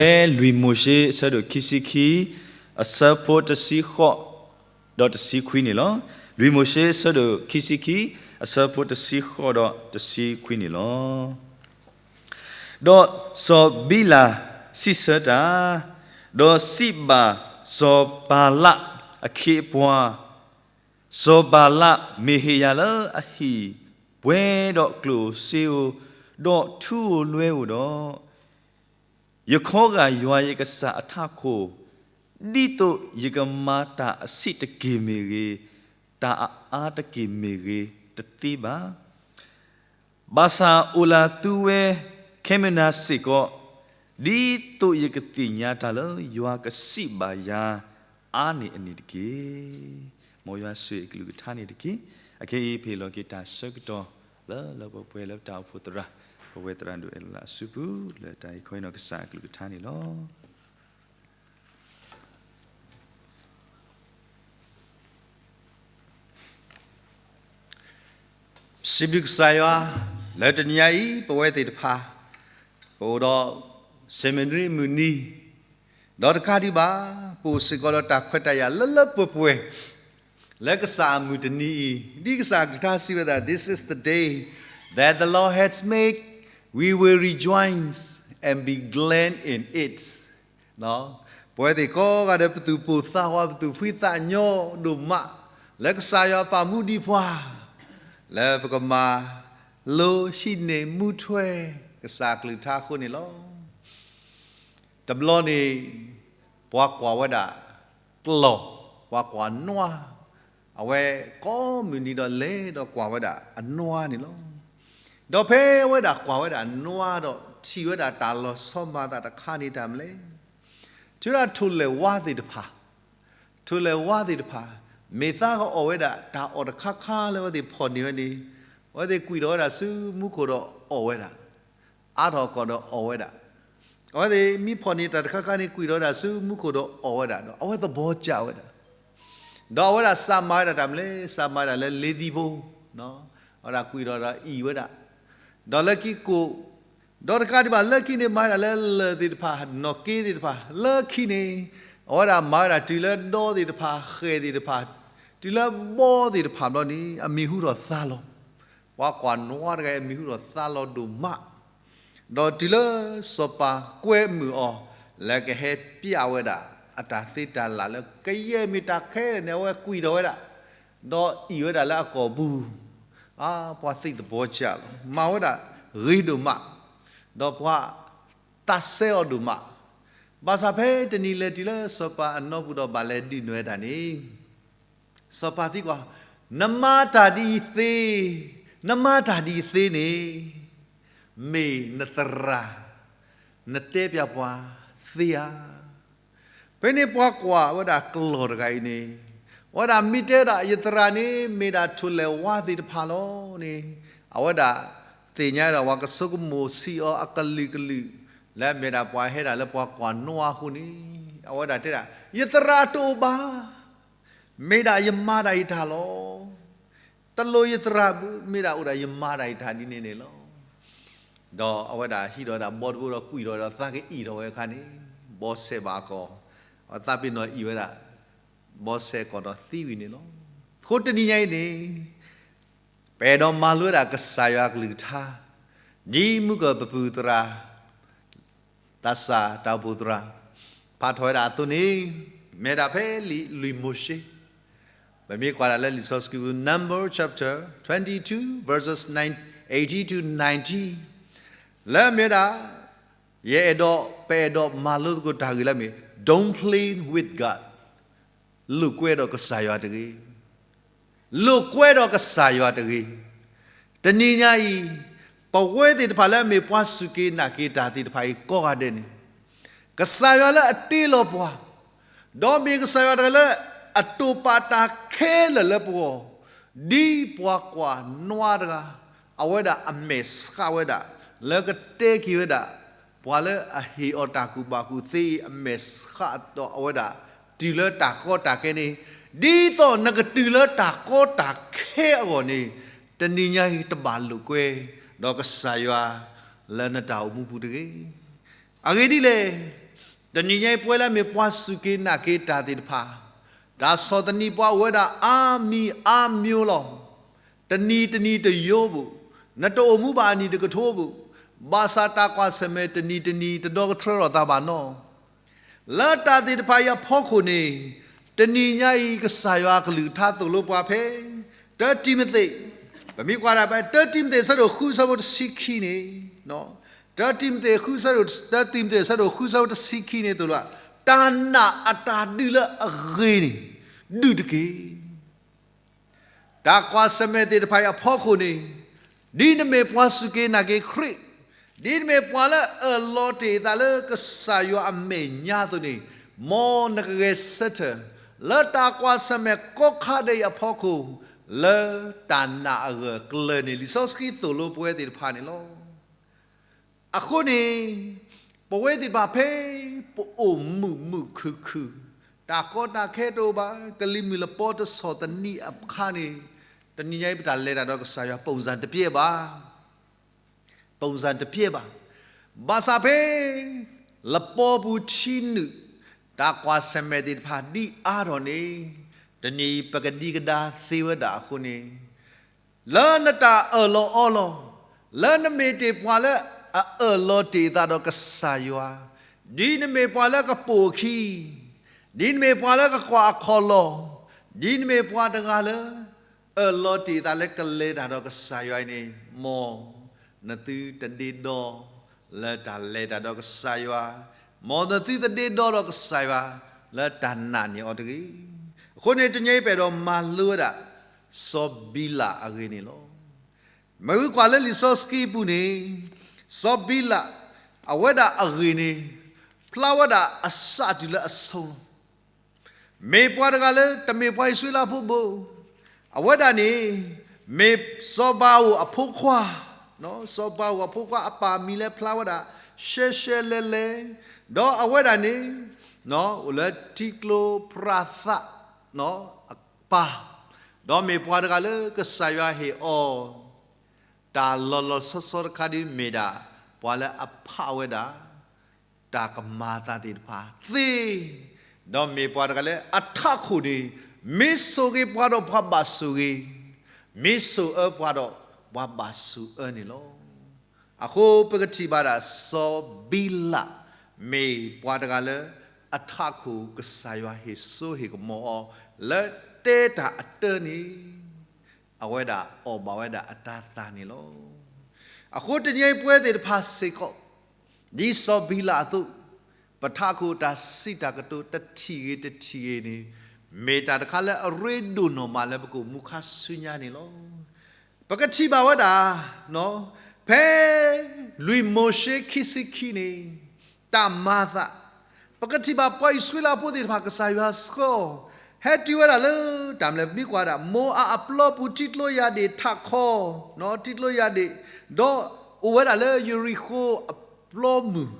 ဖဲလွံၢ်မိၤၡ့အဆၢဒိၣ်ခံဆံခံ, အဆၢဖိတဆံဃိး ဒီးတဆံခွံန့ၣ်လီၤ. လွံၢ်မိၤၡ့အဆၢဒိၣ်ခံဆံခံ, အဆၢဖိတဆံဃိးဒီးတဆံခွံန့ၣ်လီၤ. ဒီးစီၤဘံလးစံးဆၢတၢ်, ဒီးစံးဘၣ်စီၤပၤလးအခ့အပှၤ, စီၤပၤလးမ့ၢ်ဟ့ၣ်ယၤလၢအဟံၣ် ပှဲၤဒီးကျိၣ်ဧိၤစ့ဧိၤ, ဒီးထူဧိၤလွဲဧိၤဒီး, ယခီဂာ်ယွၤယကစၢ်အထးခိၣ်, ဒ်သိးယကမၤတၢ်အဆံးတက့ၢ်မ့ၢ်ဂ့ၤ, တၢ်အအါတက့ၢ်မ့ၢ်ဂ့ၤ, တသ့ဘၣ်. ဘၣ်ဆၣ်အိၣ်လၢသုဝဲခဲမုၢ်နၤစ့ၢ်ကီး, ဒ်သိးယကသ့ၣ်ညါတၢ်လၢယွၤကစံးဘၣ်ယၤအါန့ၢ်အန့ၣ်တက့ၢ်. မ်ယွၤဆိၣ်ဂ့ၤအကလုၢ်ကထါန့ၣ်တက့ၢ်. အခဲအံၤ ပဟ့ၣ်လီၤက့ၤတၢ်ဆၢကတီၢ်လၢလၢပှဲၤပှဲၤလၢပတၢ်အိၣ်ဖှိၣ်သရၣ်, ပဝဲသရၣ်ဒိၣ်အဲၣ်လးအစုပူၤ လၢတၢ်အံးခီအံးနီၤကစၢ်အကလုၢ်ကထါန့ၣ်လီၤ. စံးဘျုးကစၢ်ယွၤ, လၢတနံၤညါအံၤ ပဝဲသ့ၣ်တဖၣ် ပအိၣ်ဒီး seminary မုၢ်နံၤ, ဒီးတကးဒံးဘၣ်, ပအိၣ်စ့ၢ်ကီးဒီးတၢ်ခွဲးတၢ်ယာ်လၢလၢပှဲၤပှဲၤ လၢကစၢ်အမုၢ်တနံၤအံၤ, ဒ်ကစၢ်အကလုၢ်ကထါစံးဝဲဒၣ်, This is the day that the Lord has made, we will rejoice and be glad in it. ပဝဲသ့ၣ်ကိးဂၤဒဲး ပသူၣ်ပိၢ်သးဝး ပသူၣ်ဖှံသးညီဒိၣ်မး လၢကစၢ်ယွၤပာ်မူဒံးပှၤ လၢပကမၤလိဟံးန့ၢ်မူထွဲ ကစၢ်အကလုၢ်ကထါအဃိန့ၣ်လီၤ. တဘျီန့ၣ် ပှၤကွၢ်ဝဲဒၣ်ကျီၢ်, ပှၤကွၢ်နွါ, အဝဲကိးမုၢ်နံၤဒီးလဲၤဒီးကွၢ်ဝဲဒၣ်အနွါန့ၣ်လီၤ. ဒီးဖဲအဝဲဒၣ်ကွၢ်ဝဲဒၣ်အနွါဒီး ထံၣ်ဝဲဒၣ်တၢ်လီၤဆီမၤသးတခါန့ၣ်တၢ်မနုၤလဲၣ်. ထံၣ်ဝဲဒၣ်ထိၣ်လဲၢ်ဝါသ့ၣ်တဖၣ်, ထိၣ်လဲၢ်ဝါသ့ၣ်တဖၣ် မ့ၢ်သးကအီၣ်ဝဲဒၣ်တၢ်အီၣ်တခါခါလၢအဝဲသ့ၣ်ဖီၣ်န့ၢ်ဝဲန့ၣ်, အဝဲသ့ၣ်ကွံာ်ထီၣ်ဝဲဒၣ်ဆူမူခိၣ်ဒီးအီၣ်ဝဲဒၣ်, အါထီၣ်ကီၢ်ဒီးအီၣ်ဝဲဒၣ်. အဝဲသ့ၣ်မ့ၢ်ဖီၣ်န့ၢ်တၢ်တခါခါန့ၣ် ကွံာ်ထီၣ်ဝဲဒၣ်ဆူမူခိၣ်ဒီးအီၣ်ဝဲဒၣ်ဒီး အဝဲသဘီစၢ်ဝဲဒၣ်. ဒီးအဝဲဒၣ်စးမၤဝဲဒၣ်တၢ်မနုၤလဲၣ်, စးမၤဝဲဒၣ်လၢလ့သံဖိ, အဝဲဒၣ်ကွံာ်ထီၣ်ဒီးအီၣ်ဝဲဒၣ်, ဒီးလၢခံကိး, ဒီးတကးဒံးဘၣ်လၢခံန့ၣ် မၤဝဲဒၣ်လၢလၢၢ်သ့ၣ်တဖၣ်, နီၣ်က့သ့ၣ်တဖၣ်, လၢခံန့ၣ် အဝဲဒၣ်မၤဝဲဒၣ်တုၤလၢဒီသ့ၣ်တဖၣ်, ဃဲၣ်သ့ၣ်တဖၣ်, တုၤလၢဘီသ့ၣ်တဖၣ်ဘျီန့ၣ် အမံၤဟူထီၣ်သါလီၤ. ပှၤကွၢ်နွါတဂၤအံၤ အမံၤဟူထီၣ်သါလီၤဒိၣ်မး. ဒီးတုၤလၢစီၤပၤကွဲမုာ်အီၤ လၢကဟဲပျးဝဲဒၣ် အတၢ်သ့တၢ်လၢ်လၢကယဲၢ်မ့ၢ်တၢ်ခဲလၢာ်န့ၣ် အဝဲကွံာ်ထီၣ်ဝဲဒၣ်, ဒီးအီၣ်ဝဲဒၣ်လၢအကီၢ်ပူၤ, အါ ပှၤသံၣ်သဘီစၢ်လီၤ. မၤဝဲဒၣ်ဂ့ၤဒိၣ်မး, ဒီးပှၤသးစဲအီၤဒိၣ်မး. ဘၣ်ဆၣ်ဖဲတနံၤလဲၤတုၤလၢစီၤပၤအနီၢ်ပူၤဒီးဘၣ်လဲၤဒုးနၢၤဝဲဒၣ်န့ၣ် စီၤပၤသံကွၢ်, နမၤတၢ်ဒ်အံၤသ့, နမၤတၢ်ဒ်အံၤသ့န့ၣ် မ့ၢ်နသရၣ်, နတဲပျးပှၤသ့ဧါ. ဖဲန့ၣ်ပှၤကွၢ်ဝဲဒၣ်ကျီၢ်တဂၤအံၤန့ၣ်, အဝဲဒၣ်မ့ၢ်တဲဝဲဒၣ် ယသရၣ်န့ၣ် မ့ၢ်ဒၣ်ထိၣ်လဲၢ်ဝါသ့ၣ်တဖၣ်လီၤန့ၣ်, အဝဲဒၣ်သ့ၣ်ညါဒီး ပှၤကဆိကမိၣ်ဆံးအီၤအကလုာ်ကလုာ်, လၢအမ့ၢ်ဒၣ်ပှၤဟဲဒၣ်လၢပှၤကွၢ်နွါအဃိန့ၣ်, အဝဲဒၣ်တဲဒၣ် ယသရၣ်တအိၣ်ဘၣ် မ့ၢ်ဒၣ်ယမၤဒၣ်ယတၢ်လီၤ. တလိၣ်ယသရၣ်ဘၣ်, မ့ၢ်ဒၣ်အိၣ်ဒၣ်ယမၤဒၣ်ယတၢ်ဒ်န့ၣ်န့ၣ်လီၤ. ဒီးအဝဲဒၣ်ဟံးထီၣ်ဝဲဒၣ်ဘီတဘိဒီးကွံာ်ထီၣ်ဝဲဒီးသးကအံၣ်ထီၣ်ဝဲအခါန့ၣ်, ဘီဆဲးဘၣ်အကီၢ်, အသးပ့ၤနီၣ်အံၣ်ဝဲဒၣ်, ဘီဆဲးကီၢ်ဒီးသံဝံၤန့ၣ်လီၤ. အဃိတနံၤညါအံၤန့ၣ် ပအဲၣ်ဒိးမၤလိဝဲဒၣ်ကစၢ်ယွၤအကလုၢ်ကထါ, ဒ်မုၢ်ကၢၢ်ပပုၢ်သရၣ် သးစၢ်တၢ်အိၣ်ဖှိၣ်သရၣ် ဖးထီၣ်ဝဲဒၣ်အသိးန့ၣ်, မ့ၢ်ဒၣ်ဖဲလံာ်လွံၢ်မိၤၡ့, ပမ့ၢ်ကွၢ်ဒၣ်လၢလံာ်စီဆှံပူၤ Number chapter twenty-two verses nine, eighteen to ninety, လၢအမ့ၢ်ဝဲဒၣ်, ယအဲၣ်ဒိး, ပအဲၣ်ဒိးမၤလိသကိးတၢ်ဂ့ၢ်လၢအမ့ၢ် Don't play with God. လိာ်ကွဲဒီးကစၢ်ယွၤတဂ့ၤ. လိာ်ကွဲဒီးကစၢ်ယွၤတဂ့ၤ. တနံၤညါအံၤ, ပဝဲသ့ၣ်တဖၣ်လၢအမ့ၢ်ပှၤစူၢ်က့ၤနာ်က့ၤတၢ်သ့ၣ်တဖၣ်အံၤကိးဂၤဒဲးန့ၣ်, ကစၢ်ယွၤလၢအတ့လီၤပှၤ, ဒီးမ့ၢ်ကစၢ်ယွၤတဂၤလၢအတိာ်ပာ်တၢ်ခဲလၢာ်လၢပဂီၢ်, ဒ်ပှၤကွၢ်နွါတဂၤ, အဝဲဒၣ်အမဲာ်ဆှးဝဲဒၣ်, လၢကတဲက့ၤဝဲဒၣ် ပှၤလၢအဟ့ၣ်အီၤတၢ်ကူၣ်ဘၣ်ကူၣ်သ့အံၤ အမဲာ်ဆှးဒီးအဝဲဒၣ် တုၤလၢတၢ်ကီတၢ်ခဲန့ၣ်, ဒ်သိးနကတုၤလၢတၢ်ကီတၢ်ခဲအဂီၢ်န့ၣ်, တနံၤညါအံၤတဘၣ်လိာ်ကွဲ, ဒီးကစၢ်ယွၤလၢနတၢ်အိၣ်မူပူၤတဂ့ၤ. အဂ့ၢ်ဒ်လဲၣ်, တနံၤညါအံၤ ပဝဲလၢအမ့ၢ်ပှၤစူၢ်က့ၤနာ်က့ၤတၢ်သ့ၣ်တဖၣ်, တၢ်ဆီၣ်သနံးပှၤအိၣ်ဝဲဒၣ်အါမံၤအါမျိုးလီၤ. တနံၤတနံၤတယိဘၣ်, နတအိၣ်မူဘၣ်အနံၣ်တကထိဘၣ်, ဘၣ်ဆၣ်တၢ်ကွၢ်ဆၢၣ်မဲာ်တနံၤတနံၤတဒီကထြၢထီၣ်သးဘၣ်နီၤ. လၢတၢ်သ့ၣ်တဖၣ်အံၤအဖီခိၣ်န့ၣ်, တနံၤညါအံၤ ကစၢ်ယွၤအကလုၢ်ကထါသိၣ်လိပှၤဖဲ တၢတံၤမသ့း, ပမ့ၢ်ကွၢ်ဒၣ်ဖဲ တၢတံၤမသ့း အဆၢဒိၣ်ဃု အဆၢဖိတဆံခံန့ၣ်, တၢတံၤမသ့း အဆၢဒိၣ်, တၢတံၤမသ့း အဆၢဒိၣ်ဃု အဆၢဖိတဆံခံန့ၣ်သိၣ်လိ, တၢ်နာ်အတၢ်ဒုးလၢအဂ့ၤန့ၣ် ဒုးတက့ၢ်. တၢ်ကွၢ်ဆၢၣ်မဲာ်သ့ၣ်တဖၣ်အံၤအဖီခိၣ်န့ၣ်, ဒ်နမ့ၢ်ပှၤစူၢ်က့ၤနာ်က့ၤခရံာ်, ဒ်နမ့ၢ်ပှၤလၢအၢၣ်လီၤတ့ၢ်အသးလၢကစၢ်ယွၤအမဲာ်ညါအသိးန့ၣ်, မ်နကဂဲၤဆၢထၢၣ် လၢတၢ်ကွၢ်ဆၢၣ်မဲာ်ကိးခါဒဲးအံၤအဖီခိၣ်, လၢတၢ်နာ်အဂၢၢ်အကျၢၤန့ၣ် လံာ်စီဆှံသိၣ်လိပဝဲသ့ၣ်တဖၣ်န့ၣ်လီၤ. အဃိန့ၣ်, ပဝဲသ့ၣ်တဖၣ်ဖဲ ပအိၣ်မုာ်မုာ်ခုၣ်ခုၣ်, တၢ်ကီတၢ်ခဲတအိၣ်ဘၣ်, ကလံၤမုၢ်လပီတဆီၣ်သနံးအခါန့ၣ်, တနံၤညါအံၤ ပတၢ်လဲၤတၢ်ဒီးကစၢ်ယွၤ ပုံစံတပျဲဘၣ်,ပုံစံတပျဲဘၣ်. ဘၣ်ဆၣ်ဖဲ လပီပူၤထံနုာ် တၢ်ကွၢ်ဆၢၣ်မဲာ်သ့ၣ်တဖၣ်ဒ်အါထီၣ်န့ၣ်, တနံၤအံၤပကဒံကဒါသ့ဝဲဒၣ်အဃိန့ၣ်, လၢနတၢ်အၢၣ်လီၤအီလီၤ, လၢနမ့ၢ်တ့ၢ်ပှၤလၢအအၢၣ်လီၤတ့ၢ်အသးဒီးကစၢ်ယွၤ, ဒ်နမ့ၢ်ပှၤလၢကပိာ်အခံ, ဒ်နမ့ၢ်ပှၤလၢကကွၢ်အခီၣ်လီၢ်, ဒ်နမ့ၢ်ပှၤတဂၤလၢ အၢၣ်လီၤတ့ၢ်အသးလၢကလဲၤတၢ်ဒီးကစၢ်ယွၤအံၤန့ၣ်, မ်နသုတဒ့ဒီလၢတၢ်လဲၤတၢ်ဒီးကစၢ်ယွၤ, မ်နသုတဒ့ဒီဒီးကစၢ်ယွၤ လၢတၢ်နာ်န့ၢ်အီၤတဂ့ၤ. အဃိန့ၣ် တနံၤအံၤပအဲၣ်ဒိးမၤလိဝဲဒၣ် စီၤဘံလးအဂ့ၢ်န့ၣ်လီၤ. မ့ၢ်ဝံကွၢ်လၢလံာ်စီဆှံအပူၤန့ၣ်, စီၤဘံလး အဝဲဒၣ်အဂ့ၢ်န့ၣ် ဖျါဝဲဒၣ်အစးတုၤလၢအဆိလီၤ. မ့ၢ်ပှၤတဂၤလၢတမ့ၢ်ပှၤအံၣ်စရ့လးဖိဘၣ်. အဝဲဒၣ်န့ၣ် မ့ၢ်စီၤပၤဧိၤအဖိခွါ, စီၤပၤဧိၤအဖိခွါအပၢ်မံၤလၢဖျါဝဲဒၣ် ရှဲရှဲလဲလဲ, ဒီးအဝဲဒၣ်န့ၣ် အိၣ်လၢထံကျိပြးသး အပၢ်, ဒီးမ့ၢ်ပှၤတဂၤလၢကစၢ်ယွၤဟ့ၣ်အီၤ တၢ်လီၤလီၤဆီဆီတခါဒ်မ့ၢ်ဒၣ် ပှၤလၢအဖးဝဲဒၣ် တၢ်ကမၤအသးသ့ၣ်တဖၣ်သ့, ဒီးမ့ၢ်ပှၤတဂၤလၢအထးခိၣ်န့ၣ် မ့ၢ်ဆိၣ်ဂ့ၤပှၤဒီးပှၤဘၣ်ဆိၣ်ဂ့ၤ, မ့ၢ်ဆိၣ်အၢပှၤဒီးပှၤဘၣ်ဆိၣ်အၢန့ၣ်လီၤ. အဃိပကထံၣ်ဘၣ်ဒၣ်စီၤဘံလး မ့ၢ်ပှၤတဂၤလၢအထးခိၣ်ကစၢ်ယွၤဟ့ၣ်စိဟ့ၣ်ကမီၤအီၤ လၢတဲတၢ်အတၢန့ၣ် အဝဲဒၣ်အီၣ်ဘၣ်ဝဲဒၣ်အတၤသၣ်န့ၣ်လီၤ. အဃိတနံၤအံၤပဝဲသ့ၣ်တဖၣ်စ့ၢ်ကီး ဒ်စီၤဘံလးအသိး ပထးခိၣ်တၢ်စံးတၢ်ကတိၤတထံၣ်ဂ့ၤတထံၣ်ဂ့ၤန့ၣ် မ့ၢ်တၢ်တခါလၢအရ့ဒိၣ်နီၢ်မးလၢပကအိၣ်မူခါဆူညါန့ၣ်လီၤ. ပကထံၣ်ဘၣ်ဝဲဒၣ် ဖဲလွံၢ်မိၤၡ့ခံဆံခံန့ၣ် တၢ်မၤအသး, ပကထံၣ်ဘၣ်ပှၤအံၣ်စရ့လးဖိသ့ၣ်တဖၣ် ကစၢ်ယွၤဆှၢအီၤ ဟဲတုၤဝဲဒၣ်လၢ တၢ်မနုၤလဲၣ် ပမ့ၢ်ကွၢ်ဒၣ် မိၤအးအပျီပူၤ ထံကျိယၤဒ့ၣ်ထးခီ ထံကျိယၤဒ့ၣ်, ဒီးအိၣ်ဝဲဒၣ်လၢယရံၣ်ဃိၤအပျီမုၢ်,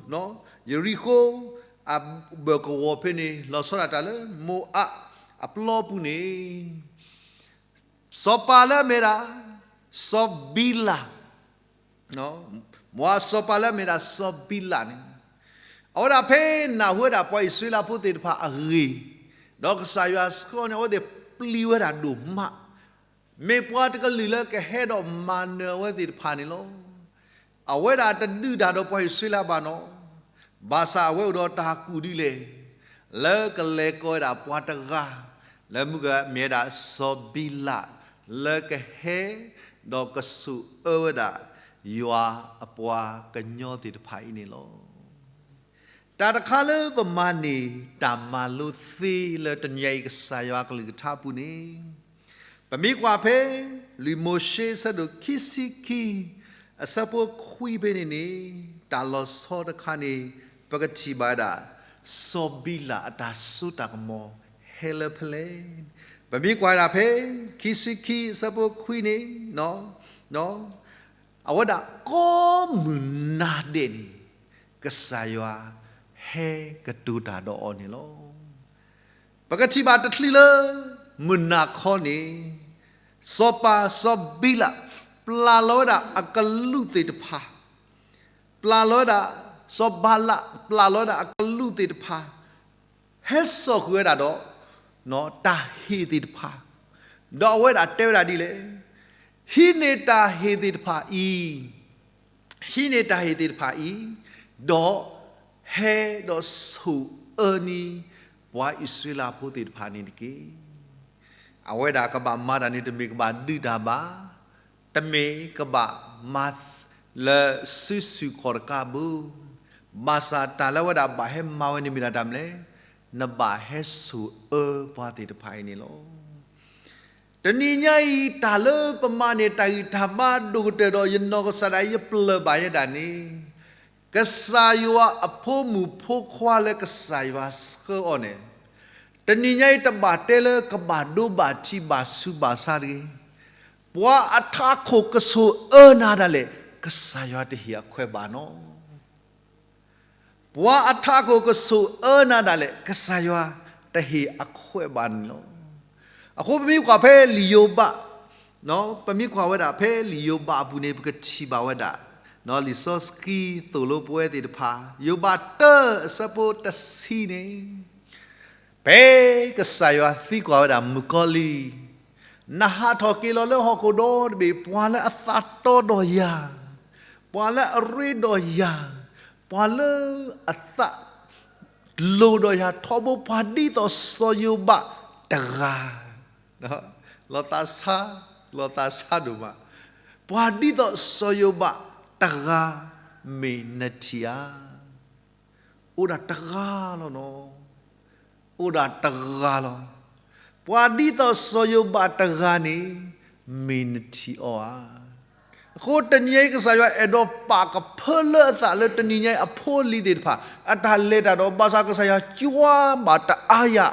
ယရံၣ်ဃိၤအဘၢၣ်ကဝီၤဖဲန့ၣ် လီၤဆီဒၣ်တၢ်လၢမိၤအးအပျီပူၤန့ၣ် စီၤပၤလၢအမ့ၢ်ဒၣ် စီၤဘံလး, မိၤအးစီၤပၤလၢအမ့ၢ်ဒၣ်စီၤဘံလးန့ၣ် အဝဲဒၣ်ဖဲနၢ်ဟူဝဲဒၣ်ပှၤအံၣ်စရ့လးဖိသ့ၣ်တဖၣ်အဂ့ၢ်, ဒီးကစၢ်ယွၤဆှၢန့ၢ် အဝဲသ့ၣ်ပျံၤဝဲဒၣ်ဒိၣ်မး, မ့ၢ်ပှၤတကလုာ်လၢကဟဲဒီးမၤနၢၤအဝဲသ့ၣ်တဖၣ်န့ၣ်လီၤ. အဝဲဒၣ်တဒုးတၢ်ဒီးပှၤအံၣ်စရ့လးဘၣ်နီၤ, ဘၣ်ဆၣ်အဝဲအိၣ်ဒီးတၢ်ကူၣ်ဒ်လဲၣ်, လၢကလဲၤကိးဝဲဒၣ်ပှၤတဂၤ လၢမုၢ်ကမ့ၢ်ဝဲဒၣ်စီၤဘံလး လၢကဟဲ ဒီးကဆိၣ်အၢဝဲဒၣ် ယွၤအပှၤကညီသ့ၣ်တဖၣ်အံၤန့ၣ်လီၤ. တၢ်တခါလၢပမၤန့ၢ် တၢ်မၤလိသ့လၢတနံၤအံၤ ကစၢ်ယွၤအကလုၢ်ကထါပူၤန့ၣ်, ပမ့ၢ်ကွၢ်ဖဲ လွံၢ်မိၤၡ့အဆၢဒိၣ်ခံဆံခံ အဆၢဖိခွံဖဲန့ၣ်န့ၣ် တၢ်လီၤဆီတခါန့ၣ် ပကထံၣ်ဘၣ်ဝဲဒၣ် စီၤဘံလးအတၢ်စိတၢ်ကမီၤဟဲလၢဖဲလဲၣ်. ပမ့ၢ်ကွၢ်ဒၣ်ဖဲ ခံဆံခံအဆၢဖိခွံန့ၣ် အဝဲဒၣ်ကိးမုၢ်နၤဒဲးန့ၣ် ကစၢ်ယွၤဟဲကတိၤတၢ်ဒီးအီၤန့ၣ်လီၤ. ပကထံၣ်ဘၣ်တချုးလၢ မုၢ်နၤခီန့ၣ် စီၤပၤစီၤဘံလး ပျၢ်လီၤဝဲဒၣ်အကလူးသ့ၣ်တဖၣ်, ပျၢ်လီၤဝဲဒၣ် စီၤဘၤလးပျၢ်လီၤဝဲဒၣ်အကလူးသ့ၣ်တဖၣ် ဟဲစိာ်ဃုာ်ဝဲဒၣ်ဒီး တၢ်ဟ့ၣ်သ့ၣ်တဖၣ်, ဒီးအဝဲဒၣ်တဲဝဲဒၣ်ဒ်လဲၣ်, ဟံးန့ၢ်တၢ်ဟ့ၣ်သ့ၣ်တဖၣ်အံၤ, ဟံးန့ၢ်တၢ်ဟ့ၣ်သ့ၣ်တဖၣ်အံၤ, ဒီးဟဲဒီးဆိၣ်အၢန့ၢ် ပှၤအံၣ်စရ့လးဖိသ့ၣ်တဖၣ်န့ၣ်တက့ၢ်. အဝဲဒၣ်ကဘၣ်မၤတၢ်န့ၣ် တမ့ၢ်ကဘၣ်ဒုးတၢ်ဘၣ်, တမ့ၢ်ကဘၣ်မၤလၢစုဆူၣ်ခီၣ်တကးဘၣ်. ဘၣ်ဆၣ်တၢ်လၢအဝဲဒၣ်ဘၣ်ဟဲမၤဝဲန့ၣ်မ့ၢ်ဒၣ်တၢ်မနုၤလဲၣ်, နဘၣ်ဟဲဆိၣ်အၢပှၤသ့ၣ်တဖၣ်အံၤန့ၣ်လီၤ. တနံၤညါအံၤ တၢ်လၢပမၤန့ၢ်တၢ်ဂံၢ်တၢ်ဘါဒိၣ်ကတၢၢ်ဒီး ယနီၢ်ကစၢ်ဒၣ်ယပျၢၢ်ဘၣ်ယဲဒၣ်န့ၣ်, ကစၢ်ယွၤအဖိမုၣ်ဖိခွါလၢကစၢ်ယွၤဆှၢအီၤန့ၣ်, တနံၤညါအံၤတဘၣ်တဲလၢကဘၣ်ဒိဘၣ်ထံးဘၣ်ဆူးဘၣ်ဆါတဂ့ၤ. ပှၤအထးခိၣ်ကဆိၣ်အၢနၤဒၣ်လဲာ် ကစၢ်ယွၤတဟ့ၣ်အခွဲးဘၣ်နီၤ. ပှၤအထးခိၣ်ကဆိၣ်အၢနၤဒၣ်လဲာ် ကစၢ်ယွၤတဟ့ၣ်အခွဲးဘၣ်န့ၣ်လီၤ. အဃိပမ့ၢ်ကွၢ်ဖဲလံာ်ယိၤဘး, ပမ့ၢ်ကွၢ်ဝဲဒၣ်ဖဲလံာ်ယိၤဘးအပူၤန့ၣ် ပကထံၣ်ဘၣ်ဝဲဒၣ် လံာ်စီဆှံသိၣ်လိပဝဲသ့ၣ်တဖၣ် ယိၤဘးတၢအဆၢဖိတဆံန့ၣ် ဖဲကစၢ်ယွၤသံကွၢ်ဝဲဒၣ်မုၣ်ကီၤလံၢ်, နဟးထီၣ်က့ၤလီၤလၢဟီၣ်ခိၣ်ဒီတဘ့ၣ်, ပှၤလၢအသးတီဒီးယၤ, ပှၤလၢအရ့ဒီးယၤ, ပှၤလၢအသးလိၤဒီးယၤထီဘိ ပှၤဒ်သိးစီၤယိၤဘးတဂၤ, လီၤသးဆါ, လီၤသးဆါဒိၣ်မး, ပှၤဒ်သိးစီၤယိၤဘးတဂၤ မ့ၢ်နထံၣ်ဧါ. အိၣ်ဒၣ်တဂၤလီၤနီၤ. အိၣ်ဒၣ်တဂၤလီၤ. ပှၤဒ်သိးစီၤယိၤဘးတဂၤန့ၣ် မ့ၢ်နထံၣ်အီၤဧါ. အဃိတနံၤညါအံၤ ကစၢ်ယွၤအဲၣ်ဒိးပာ်ကဖၢလၢအသးလၢတနံၤညါအံၤ အဖိအလံၤသ့ၣ်တဖၣ် အတၢ်လဲၤတၢ်ဒီး ဘၣ်ဆၣ်ကစၢ်ယွၤကွၢ်ဘၣ်တအါယၤ,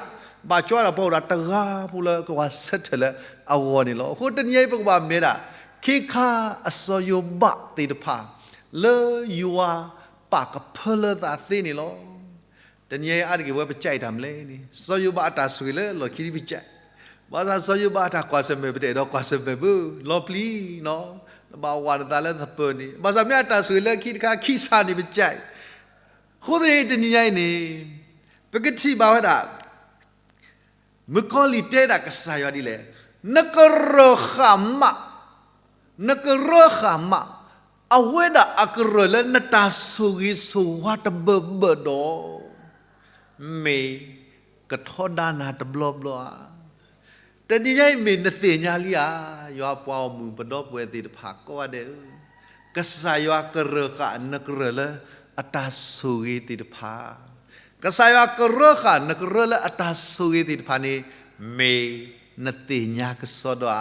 ဘၣ်ကွၢ်ဒၣ်ပှၤအိၣ်ဒၣ်တဂၤဖိလၢကဝၤဆၢထၢၣ်လၢအဂီၢ်န့ၣ်လီၤ. အဃိတနံၤညါအံၤ ပကဘၣ်မဲဒၣ် ခ့ခါအစီၤယိၤဘးသ့ၣ်တဖၣ် လၢယွၤပာ်ကဖၢလၢသးသ့န့ၣ်လီၤ. တနံၤညါအံၤအါတက့ၢ် ပဝဲပကဲတၢ်မနုၤလဲၣ်န့ၣ် စီၤယိၤဘးအတၢ်ဆိၣ်ဂ့ၤလၢလီၢ်ခံန့ၣ်ပကဲ, ဘၣ်ဆၣ်စီၤယိၤဘးအတၢ်ကွၢ်ဆၢၣ်မဲာ် ပတအဲၣ်ဒိးကွၢ်ဆၢၣ်မဲာ်ဘၣ်, လီၤပျံၤနီၤ, နဘၣ်ဝးနသးလၢသပၢၤန့ၣ်, ဘၣ်ဆၣ်မ့ၢ်အတၢ်ဆိၣ်ဂ့ၤလၢခံတခါခံဆးန့ၣ် ပကဲ. အဃိသတးန့ၣ် တနံၤညါအံၤန့ၣ် ပကထံၣ်ဘၣ်ဝဲဒၣ် မုၣ်ကီၤလံၢ်တဲဒၣ်ကစၢ်ယွၤဒ်လဲၣ်, နကရၢၢ်ဃာ်မး, နကရၢၢ်ဃာ်မး, အဝဲဒၣ်အကရၢၢ်လၢနတၢ်ဆိၣ်ဂ့ၤဆိၣ်ဝါတဘၢဘၢဒီး မ့ၢ်ကထီဒါနၤတဘျီဘျီဧါ. တနံၤညါအံၤမ့ၢ်နသ့ၣ်ညါလံဧါ, ယွၤပှၤဂီၢ်မုၢ်ပဒီပုၢ်ဝဲၢ်သ့ၣ်တဖၣ်ကိးဂၤဒဲးဧၢ, ကစၢ်ယွၤကရၢၢ်ဃာ်နကရၢၢ်လၢအတၢ်ဆိၣ်ဂ့ၤသ့ၣ်တဖၣ်, ကစၢ်ယွၤကရၢၢ်ဃာ်နကရၢၢ်လၢအတၢ်ဆိၣ်ဂ့ၤသ့ၣ်တဖၣ်န့ၣ် မ့ၢ်နသ့ၣ်ညါကစီဒီဧါ,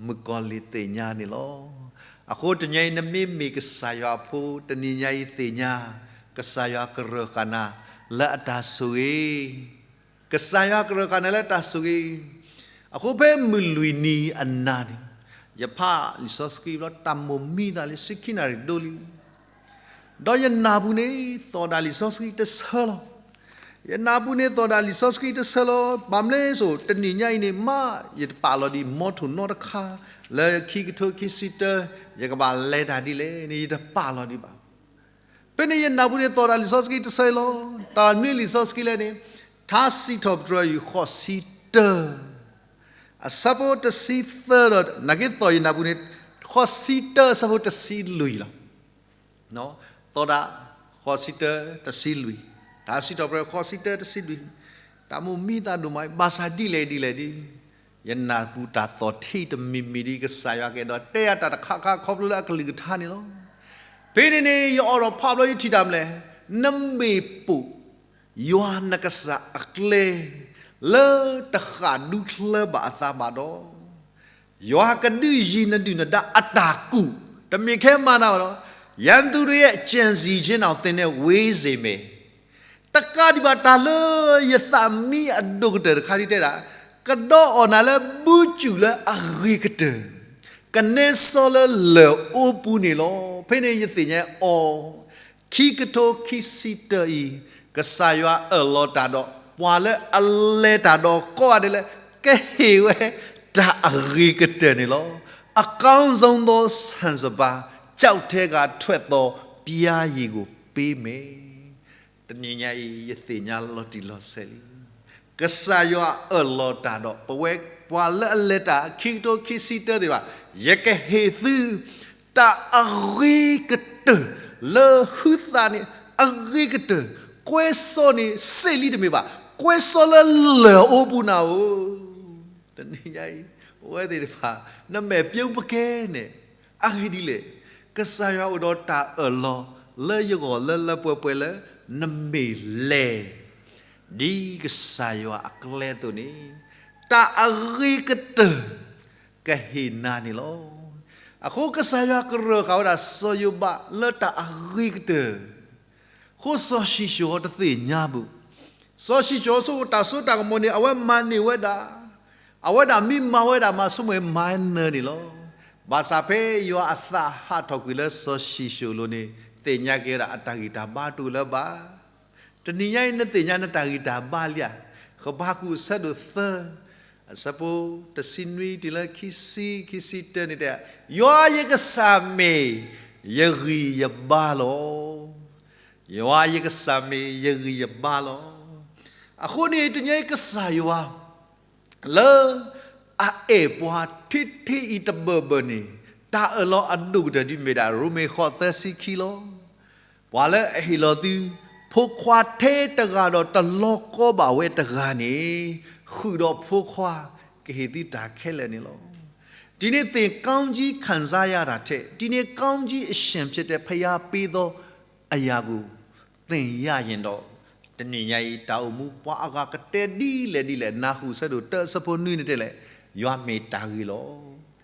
မုၣ်ကီၤလံၢ်သ့ၣ်ညါန့ၣ်လီၤ. အဃိတနံၤညါအံၤ နမ့မ့ၢ်ကစၢ်ယွၤအဖိ တနံၤညါအံၤသ့ၣ်ညါ ကစၢ်ယွၤကရၢၢ်ဃာ်နၤလၢအတၢ်ဆိၣ်ဂ့ၤ ကစၢ်ယွၤကရၢၢ်ဃာ်နၤလၢတၢ်ဆိၣ်ဂ့ၤ. အဃိဖဲမုၢ်လွံၢ်နံၤအနၤန့ၣ် ယဖးလံာ်စီဆှံဘျီ တၢ်မိၣ်မံသးလံ ဆံခံနၣ်ရံၣ်ဒိလံ, ဒီးယနၢ်ပူၤန့ၣ် သီၣ်ဒၣ်လံာ်စီဆှံတဆၢလီၤ. ယနၢ်ပူၤန့ၣ် သီၣ်ဒၣ်လံာ်စီဆှံတဆၢလီၤ. ဘၣ်မနုၤလဲၣ်စိ တနံၤညါအံၤန့ၣ် မ့ၢ်ယတပာ်လီၤဒံး မီထိၣ်နီတခါ လၢခံကထိခံဆံတၢ ယကဘၣ်လဲၤတၢ်ဒ်လဲၣ်န့ၣ် ယတပာ်လီၤဒံးဘၣ်. ဖဲန့ၣ်ယနၢ်ပူၤန့ၣ် သီၣ်ဒၣ်လံာ်စီဆှံတဆၢလီၤ. တၢ်မနုၤလံာ်စီဆှံလဲၣ်န့ၣ် ထါစံးထီၣ်ပတြၢၤ ဃိးဆံတၢ အဆၢဖိတဆံသၢဒီး နာ်က့သီၣ်ယနၢ်ပူၤန့ၣ် ဃိးဆံတၢ အဆၢဖိတဆံလွံၢ်လီၤ. သီၣ်ဒၣ် ဃိးဆံတၢ တဆံလွံၢ်, ထါစံးထီၣ်ပတြၢၤ ဃိးဆံတၢ တဆံလွံၢ်, တၢ်မိၣ်မံသးဒိၣ်မး ဘၣ်ဆၣ်ဒ်လဲၣ်ဒ်လဲၣ်ဒ် ယနၢ်ပူၤတၢ်သီၣ်ထံတမံၤမံၤဒ် ကစၢ်ယွၤကအဲၣ်ဒိးတဲယၤတၢ်တခါခါခီဖျိလၢအကလုၢ်ကထါန့ၣ်လီၤ. ဖဲန့ၣ်န့ၣ် ယအိးထီၣ်ဖးဘျီယထံၣ်တၢ်မနုၤလဲၣ်, နမ့ၢ်ပိာ် ယွၤနကစၢ်အကျဲ လၢတဃၣ်ဒူချၢဘၣ်အသးဘၣ်ဒီး, ယွၤကဒုးယံၤနဒုၣ်နဒါအတၢ်ကူၣ်, တမ့ၢ်ခဲမၤနၤဘၣ်ဒီး, ရန်သူတို့ရဲ့ ကြံစည်ခြင်းနောက် သင်နဲ့ ဝေးစေမယ်. တကးဒံးဘၣ် တၢ်လၢယသးမံအဒိၣ်ကတၢၢ်တခါဒ်တဲဒၣ်, ကဒီးအီၣ်နၤလၢဘုစူၣ်လၢအဂ့ၤကတၢၢ်, ကနဲစီလၢလၢၢ်အိပူၤန့ၣ်လီၤ. ဖဲန့ၣ်ယသ့ၣ်ညါအီၤ ခံကထိခံဆံတၢအံၤ, ကစၢ်ယွၤအၢၣ်လီၤတၢ်ဒီး ပှၤလၢအလဲၤတၢ်ဒီးကိးဂၤဒဲးလၢ ကဟ့ၣ်ဝဲတၢ်အဂ့ၤကတၢၢ်န့ၣ်လီၤ. အကောင်းဆုံးသော ဆန်စပါး ကျောက်ထဲကထွက်သော ပျားရည်ကို ပေးမယ်. တနံၤညါအံၤ ယသ့ၣ်ညါလီၤတံၢ်လီၤဆဲးလံ. ကစၢ်ယွၤအၢၣ်လီၤတၢ်ဒီး ပဝဲပှၤလၢအလဲၤတၢ် ခံကထိခံဆံတၢ သ့ၣ်တဖၣ်, ယကဟ့ၣ်သု တၢ်အဂ့ၤကတၢၢ် လၢဟုသးန့ၣ် အဂ့ၤကတၢၢ်, ကွဲစီန့ၣ် စ့ၣ်လံတမ့ၢ်ဘၣ်, ကွဲစီလၢလၢၢ်အိပူၤနၤဧိၤ. တနံၤညါအံၤ အဝဲသ့ၣ်တဖၣ် နမဲာ်ပျိပကဲန့ၣ် အဂ့ၢ်ဒ်လဲၣ်, ကစၢ်ယွၤအိၣ်ဒီးတၢ်အၢၣ်လီၤ လၢယဂီၢ်လၢလၢပှဲၤပှဲၤလၢ နမ့ၢ်လဲၤ ဒ်ကစၢ်ယွၤအကျဲအသိးန့ၣ် တၢ်အဂ့ၤကတၢၢ် ကဟ့ၣ်နၤန့ၣ်လီၤ. အဃိကစၢ်ယွၤကရၢၢ်ဃာ်ဝဲဒၣ်စီၤယိၤဘးလၢတၢ်အဂ့ၤကတၢၢ် အဃိစီၤၡံၣ်ၡိၣ်တသ့ၣ်ညါဘၣ်. စီၤၡံၣ်ၡိၣ်ဆိကမိၣ်တၢ်စိတၢ်ကမီၤန့ၣ် အဝဲမၤန့ၢ်ဝဲဒၣ်, အဝဲဒၣ်မ့ၢ်မၤဝဲဒၣ် မၤဆိကမိၣ်မၤနၢၤန့ၣ်လီၤ. ဘၣ်ဆၣ်ဖဲယွၤအသးဟးထီၣ်ကွံာ်လၢစီၤၡံၣ်ၡိၣ်အလိၤန့ၣ် သ့ၣ်ညါက့ၤဝဲဒၣ်အတၢ်ဂံၢ်တၢ်ဘါတအိၣ်လၢၤဘၣ်. တနံၤညါအံၤ နသ့ၣ်ညါနတၢ်ဂံၢ်တၢ်ဘါလံဧါ. ဃဘးကူာ်အဆၢဒိၣ်သၢ အဆၢဖိတဆံနွံတုၤလၢခံဆံ ခံဆံတၢန့ၣ်တဲ, ယွၤယကစၢ်မ့ၢ်ယဂံၢ်ယဘါလီၤ. ယွၤယကစၢ်မ့ၢ်ယဂံၢ်ယဘါလီၤ. အဃိန့ၣ် တနံၤညါအံၤကစၢ်ယွၤ လၢအအဲၣ်ပှၤထဲထဲအံၤတဘၢၣ်ဘၢၣ်န့ၣ် တၢ်အၢၣ်လီၤအဒိၣ်ကတၢၢ်ဒ်မ့ၢ်ဒၣ် ရိမ့ၤဃိးသၢဆံခံလီၤ. ပှၤလၢအဟ့ၣ်လီၤသု ဖိခွါထဲတဂၤဒီးတလီၤကီဘၣ်ဝဲတဂၤန့ၣ် ဃုာ်ဒီးဖိခွါ ကဟ့ၣ်သုတၢ်ခဲလၢာ်န့ၣ်လီၤ. ဒီနေ့သင်ကောင်းကြီးခံစားရတာထက် ဒီနေ့ကောင်းကြီးအရှင်ဖြစ်တဲ့ဘုရားပေးသောအရာကိုသင်ရရင်တော့ တနံၤညါအံၤ တၢ်အိၣ်မူပှၤအဂၤကတဲဒ်လဲၣ်ဒ်လဲၣ် နၢ်ဟူအဆၢဒိၣ်တၢအဆၢဖိနွံန့ၣ်တဲလဲၣ်, ယွၤမ့ၢ်တၢ်ဂ့ၤလီၤ.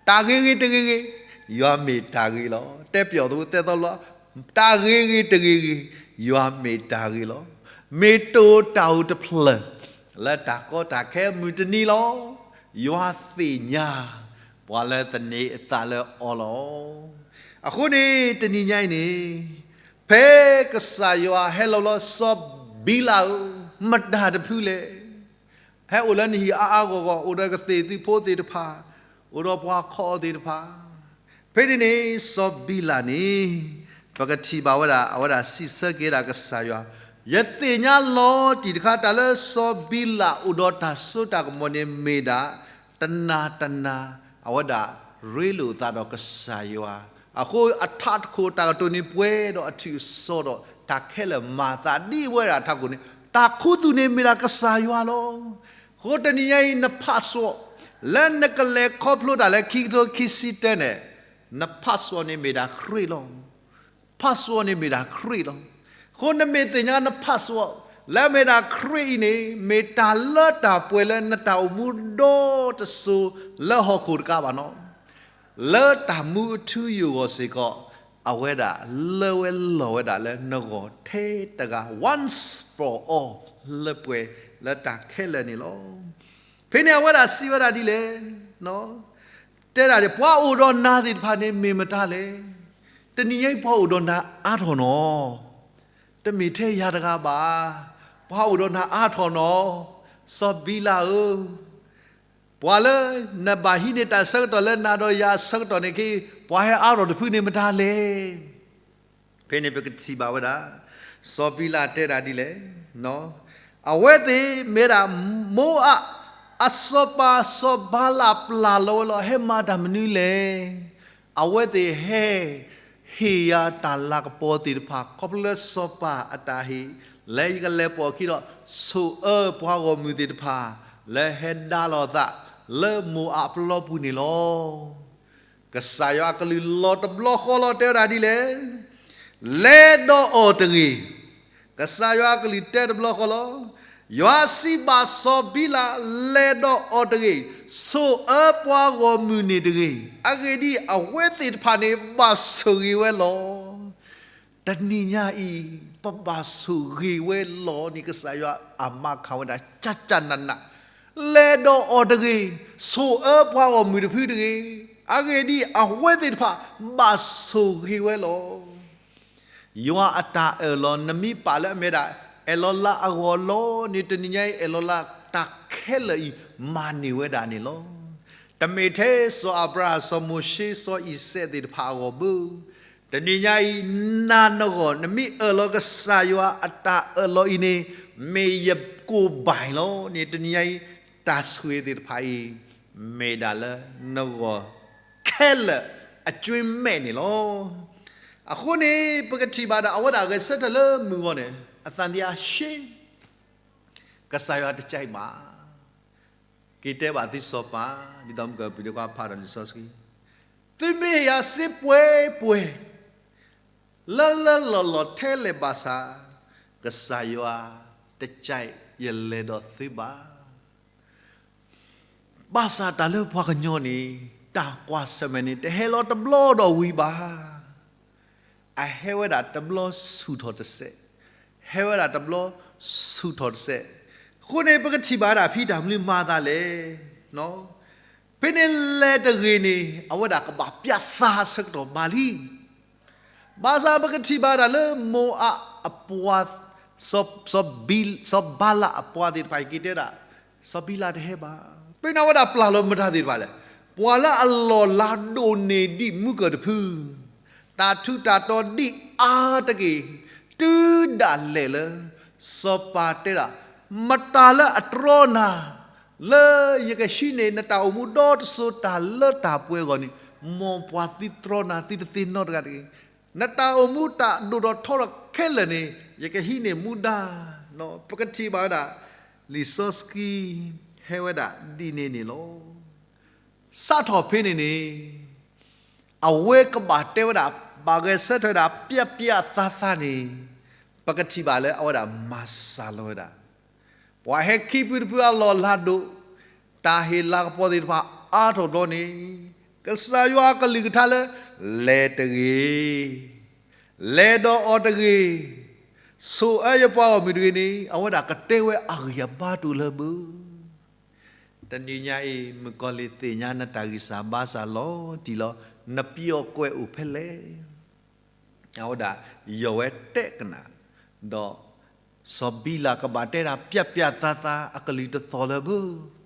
တၢ်ဂ့ၤဂ့ၤတဂ့ၤဂ့ၤ, ယွၤမ့ၢ်တၢ်ဂ့ၤလီၤ. တဲပျီၣ်သဝီတဲသီလီၤ, တၢ်ဂ့ၤဂ့ၤတဂ့ၤဂ့ၤ, ယွၤမ့ၢ်တၢ်ဂ့ၤလီၤ. မ့ၢ်တအိၣ်တၢ်အိၣ်တဖျၢၣ် လၢတၢ်ကီတၢ်ခဲမုၢ်တနံၤလီၤ. ယွၤသ့ၣ်ညါ ပှၤလၢသန့ၤအသးလၢအီၤလီၤ. အဃိန့ၣ် တနံၤညါအံၤန့ၣ် ဖဲကစၢ်ယွၤဟဲလီၤလီၤ စီၤဘံလးဧၢ, မတၤတဖုလဲၣ်. ဟဲအိၣ်လၢနဟံၣ်အါအါဂီၢ်ဂီၢ်, အိၣ်ဒီးကသ့ၣ်သုဖိသ့ၣ်တဖၣ်, အိၣ်ဒီးပှၤခီအီၤသ့ၣ်တဖၣ်. ဖဲန့ၣ်န့ၣ် စီၤဘံလးန့ၣ် ပကထံၣ်ဘၣ်ဝဲဒၣ် အဝဲဒၣ်စံးဆၢက့ၤဒၣ်ကစၢ်ယွၤ, ယသ့ၣ်ညါလီၤတံၢ်တခါ တၢ်လၢစီၤဘံလးအိၣ်ဒီးတၢ်စိတၢ်ကမီၤန့ၣ်မ့ၢ်ဒၣ် တနၤတနၤ အဝဲဒၣ်ရ့လိာ်သးဒီးကစၢ်ယွၤ, အဃိအထးတခိၣ်တၢ်ကတိၤန့ၣ်ပှဲၤဒီးအထုးအစီၤဒီး တၢ်ခဲလၢာ်မၤသးဒ်ဝဲဒၣ်ထးခိၣ်န့ၣ် တၢ်ခူသူၣ်န့ၣ်မ့ၢ်ဒၣ်ကစၢ်ယွၤလီၤ. အဃိတနံၤညါအံၤ နဖးစွီ လၢနကလဲၤခီဖျိတၢ်လၢခံကထိခံဆံတၢန့ၣ် နဖးစွီန့ၣ်မ့ၢ်ဒၣ်ခရံာ်လီၤ. ဖးစွီန့ၣ်မ့ၢ်ဒၣ်ခရံာ်လီၤ. အဃိနမ့ၢ်သ့ၣ်ညါနဖးစွီ လၢအမ့ၢ်ဒၣ်ခရံာ်အံၤန့ၣ် မ့ၢ်တၢ်လၢတၢ်ပှဲၤလၢနတၢ်အိၣ်မူဒီတစိၤလၢဟီၣ်ခိၣ်တကးဘၣ်နီၤ. လၢတၢ်မူအထူအယိာ်အဂီၢ်စ့ၢ်ကီး အဝဲဒၣ်လၢဝဲလီၤဝဲဒၣ်လၢနဂီၢ်ထဲတဂၤ once for all လၢပှဲၤလၢတၢ်ခဲလၢာ်န့ၣ်လီၤ. ဖဲန့ၣ်အဝဲဒၣ်စံးဝဲဒၣ်ဒ်လဲၣ်, တဲဒၣ်ဒ် ပှၤအိၣ်ဒီးနၤသ့ၣ်တဖၣ်န့ၣ်မ့ၢ်မတၤလဲၣ်. တနံၤညါအံၤပှၤအိၣ်ဒီးနၤအါထီၣ်နီၤ. တမ့ၢ်ထဲယၤတဂၤဘၣ်. ပှၤအိၣ်ဒီးနၤအါထီၣ်နီၤ. စီၤဘံလးဧၢ, ပှၤလၢနဘၣ်ဟံးန့ၢ်တၢ်ဆၢကတီၢ်လၢနၤဒီးယၤအဆၢကတီၢ်န့ၣ်က့ ပှၤဟဲအါထီၣ်တဖုန့ၣ်မတၤလဲၣ်. ဖဲန့ၣ်ပကထံၣ်ဘၣ်ဝဲဒၣ် စီၤဘံလးတဲဒၣ်ဒ်လဲၣ်, အဝဲသ့ၣ်မ့ၢ်ဒၣ် မိအးအစီၤပၤစီၤဘၤလးပျၢ်လီၤဝဲလီၤ. ဟဲမၤတၢ်မနုၤလဲၣ်. အဝဲသ့ၣ်ဟဲ ဟ့ၣ်ယၤတၢ်လၤကပီၤသ့ၣ်တဖၣ် ခီဖျိလၢစီၤပၤအတၢ်ဟ့ၣ် လၢယကလဲၤပိာ်အခံဒီး ဆိၣ်အၢပှၤဂီၢ်မုၢ်သ့ၣ်တဖၣ် လၢဟဲဒါလိာ်သး လၢမိအးအပျီပူၤန့ၣ်လီၤ. ကစၢ်ယွၤအကလုၢ်လီၤတဘျီဃီလီၤ တဲဝဲဒၣ်ဒ်လဲၣ်, လဲၤဒီးအီၤတဂ့ၤ. ကစၢ်ယွၤအကလုၢ်တဲတဘျီဃီလီၤ. ယွၤစံးဘၣ်စီၤဘံလး, လဲၤဒီးအီၤတဂ့ၤ, ဆိၣ်အၢပှၤဂီၢ်မုၢ်န့ၣ်တဂ့ၤ. အဂ့ၢ်ဒ်အံၤ, အဝဲသ့ၣ်တဖၣ်န့ၣ် ဘၣ်ဆိၣ်ဂ့ၤဝဲလီၤ. တနံၤညါအံၤ ပဘၣ်ဆိၣ်ဂ့ၤဝဲလီၤန့ၣ် ကစၢ်ယွၤအမၤခးဝဲဒၣ် ကၢ်ကၢ်နးနး, လဲၤဒီးအီၤတဂ့ၤ, ဆိၣ်အၢပှၤဂီၢ်မုၢ်တဖုတဂ့ၤ. အဂ့ၢ်ဒ်အံၤ, အဝဲသ့ၣ်တဖၣ် ဘၣ်ဆိၣ်ဂ့ၤဝဲလီၤ. ယွၤအတၢ်အၢၣ်လီၤ နမ့ၢ်ပာ်လၢအမ့ၢ်ဒၣ် အဲၣ်လီၤလးအဂီၢ်လီၤန့ၣ် တနံၤညါအံၤ အဲၣ်လီၤလး တၢ်ခဲလၢာ်အံၤ မၤန့ၢ်ဝဲဒၣ်န့ၣ်လီၤ. တမ့ၢ်ထဲစီၤအၤဘြၤဟၣ်, စီၤမိၤၡ့, စီၤအံၤစဲးသ့ၣ်တဖၣ်အဂီၢ်ဘၣ်. တနံၤညါအံၤ နၤနဂီၢ် နမ့ၢ်အၢၣ်လီၤကစၢ်ယွၤအတၢ်အၢၣ်လီၤအံၤန့ၣ် မ့ၢ်ယကိၢ်ဘၣ်လီၤန့ၣ် တနံၤညါအံၤ တၢ်ဆိၣ်ဂ့ၤသ့ၣ်တဖၣ်အံၤ မ့ၢ်ဒၣ်လၢနဂီၢ်ခဲလၢာ်အကၠွ့မဲာ်န့ၣ်လီၤ. အဃိန့ၣ် ပကထံၣ်ဘၣ်ဒၣ် အဝဲဒၣ်ဂဲၤဆၢထၢၣ်လၢမုၢ်ဂီၤန့ၣ် အသံသယရှင်း, ကစၢ်ယွၤတကြိုက်ဘၣ်. က့ၤတဲဘၣ်သုစီၤပၤ, ဒ်သိးမုၢ်ကပံၤဒဲးကွၢ်ဖးဒီးလံာ်စီဆှံ, သုမ့ၢ်ဟ့ၣ်ယၤစ့ပှဲၤပှဲၤ လၢလၢလီၢ်လီၢ်ထဲလဲၣ်ဘၣ်ဆၣ်, ကစၢ်ယွၤတကြိုက်ယလဲၤဒီးသုဘၣ်. ဘၣ်ဆၣ်တၢ်လၢပှၤကညီန့ၣ် တၢ်ကွၢ်ဆၢၣ်မဲာ်န့ၣ် တဟဲလီၤတဘျီဒီးဝံၤဘၣ်. အဟဲဝဲဒၣ်တဘျီဆူၣ်ထီၣ်တစဲး, ဟဲဝဲဒၣ်တဘျီဆူၣ်ထီၣ်တစဲး. အဃိန့ၣ် ပကထံၣ်ဘၣ်ဒၣ်ဖဲတၢ်မနုၤမၤသးလဲၣ်. ဖဲန့ၣ်လဲၤတဂ့ၤန့ၣ် အဝဲဒၣ်ကဘၣ်ပျးသါဆၢကတီၢ်ဘၣ်လံ. ဘၣ်ဆၣ်ပကထံၣ်ဘၣ်ဒၣ်လၢမိၤအးအပှၤ, စီၤ, စီၤဘၤလးအပှၤသ့ၣ်တဖၣ်အံၤက့ၤတဲဒၣ်, စီၤဘၤလးတဟဲဘၣ်. ဖဲန့ၣ်အဝဲဒၣ်ပျၢ်လီၤမတၤသ့ၣ်တဖၣ်လဲၣ်, ပှၤလၢအလီၢ်လၤဒိၣ်န့ၢ်ဒံးမူကၢၢ်တဖု, တၢ်ထူးတၢ်တီၤဒံးအါတက့ၢ်, တုၤဒၣ်လဲာ်လၢ စီၤပၤတဲဒၣ်, မတၤလၢအတြီနၤ လၢယကဟံးန့ၢ်နတၢ်အိၣ်မူဒီတစိၤတၢ်လၢတၢ်ပှဲၤအဂီၢ်န့ၣ်, မ်ပှၤသုတြီနၤသုတသ့ၣ်နီတဂၤတဂ့ၤ. နတၢ်အိၣ်မူတၢ်ဒိၣ်ထီၣ်ထီထီၣ်ခဲလၢာ်န့ၣ် ယကဟံးန့ၢ်မူဒါ. ပကထံၣ်ဘၣ်ဝဲဒၣ် လံာ်စီဆှံဟဲဝဲဒၣ်ဒ်န့ၣ်န့ၣ်လီၤ. စးထီၣ်ဖဲန့ၣ်န့ၣ် အဝဲကဘၣ်တဲဝဲဒၣ် ဘၣ်ဂဲၤဆၢထၢၣ်ဝဲဒၣ်ပျးပျးသါသါန့ၣ်, ပကထံၣ်ဘၣ်လၢအဝဲဒၣ်မၤစှၤလီၤဝဲဒၣ် ပှၤဟဲခံဖုတဖုအလီၢ်လၤဒိၣ်, တၢ်ဟ့ၣ်လၤကပီၤသ့ၣ်တဖၣ်အါထီၣ်ဘျီန့ၣ်, ကစၢ်ယွၤအကလုၢ်ကထါလၢ လဲၤတဂ့ၤ, လဲၤဒီးအီၤတဂ့ၤ, ဆိၣ်အၢယပှၤဂီၢ်မုၢ်တဂ့ၤန့ၣ် အဝဲဒၣ်ကတဲဝဲအဂံၢ်အဘါတအိၣ်လၢၤဘၣ်. တနံၤညါအံၤ မုၣ်ကီၤလံၢ်သ့ၣ်ညါနတၢ်ဂံၢ်စၢ်ဘါစၢ်လီၤတံၢ်လီၤ, နပျီကွဲးအိၣ်ဖဲလဲၣ်. အဝဲဒၣ်ယီၢ်ဝဲတဲကနၣ်, ဒီးစီၤဘံလးကဘၣ်တဲဒၣ်ပျးပျးသါသါ အကလုၢ်တသီၣ်လၢၤဘၣ်.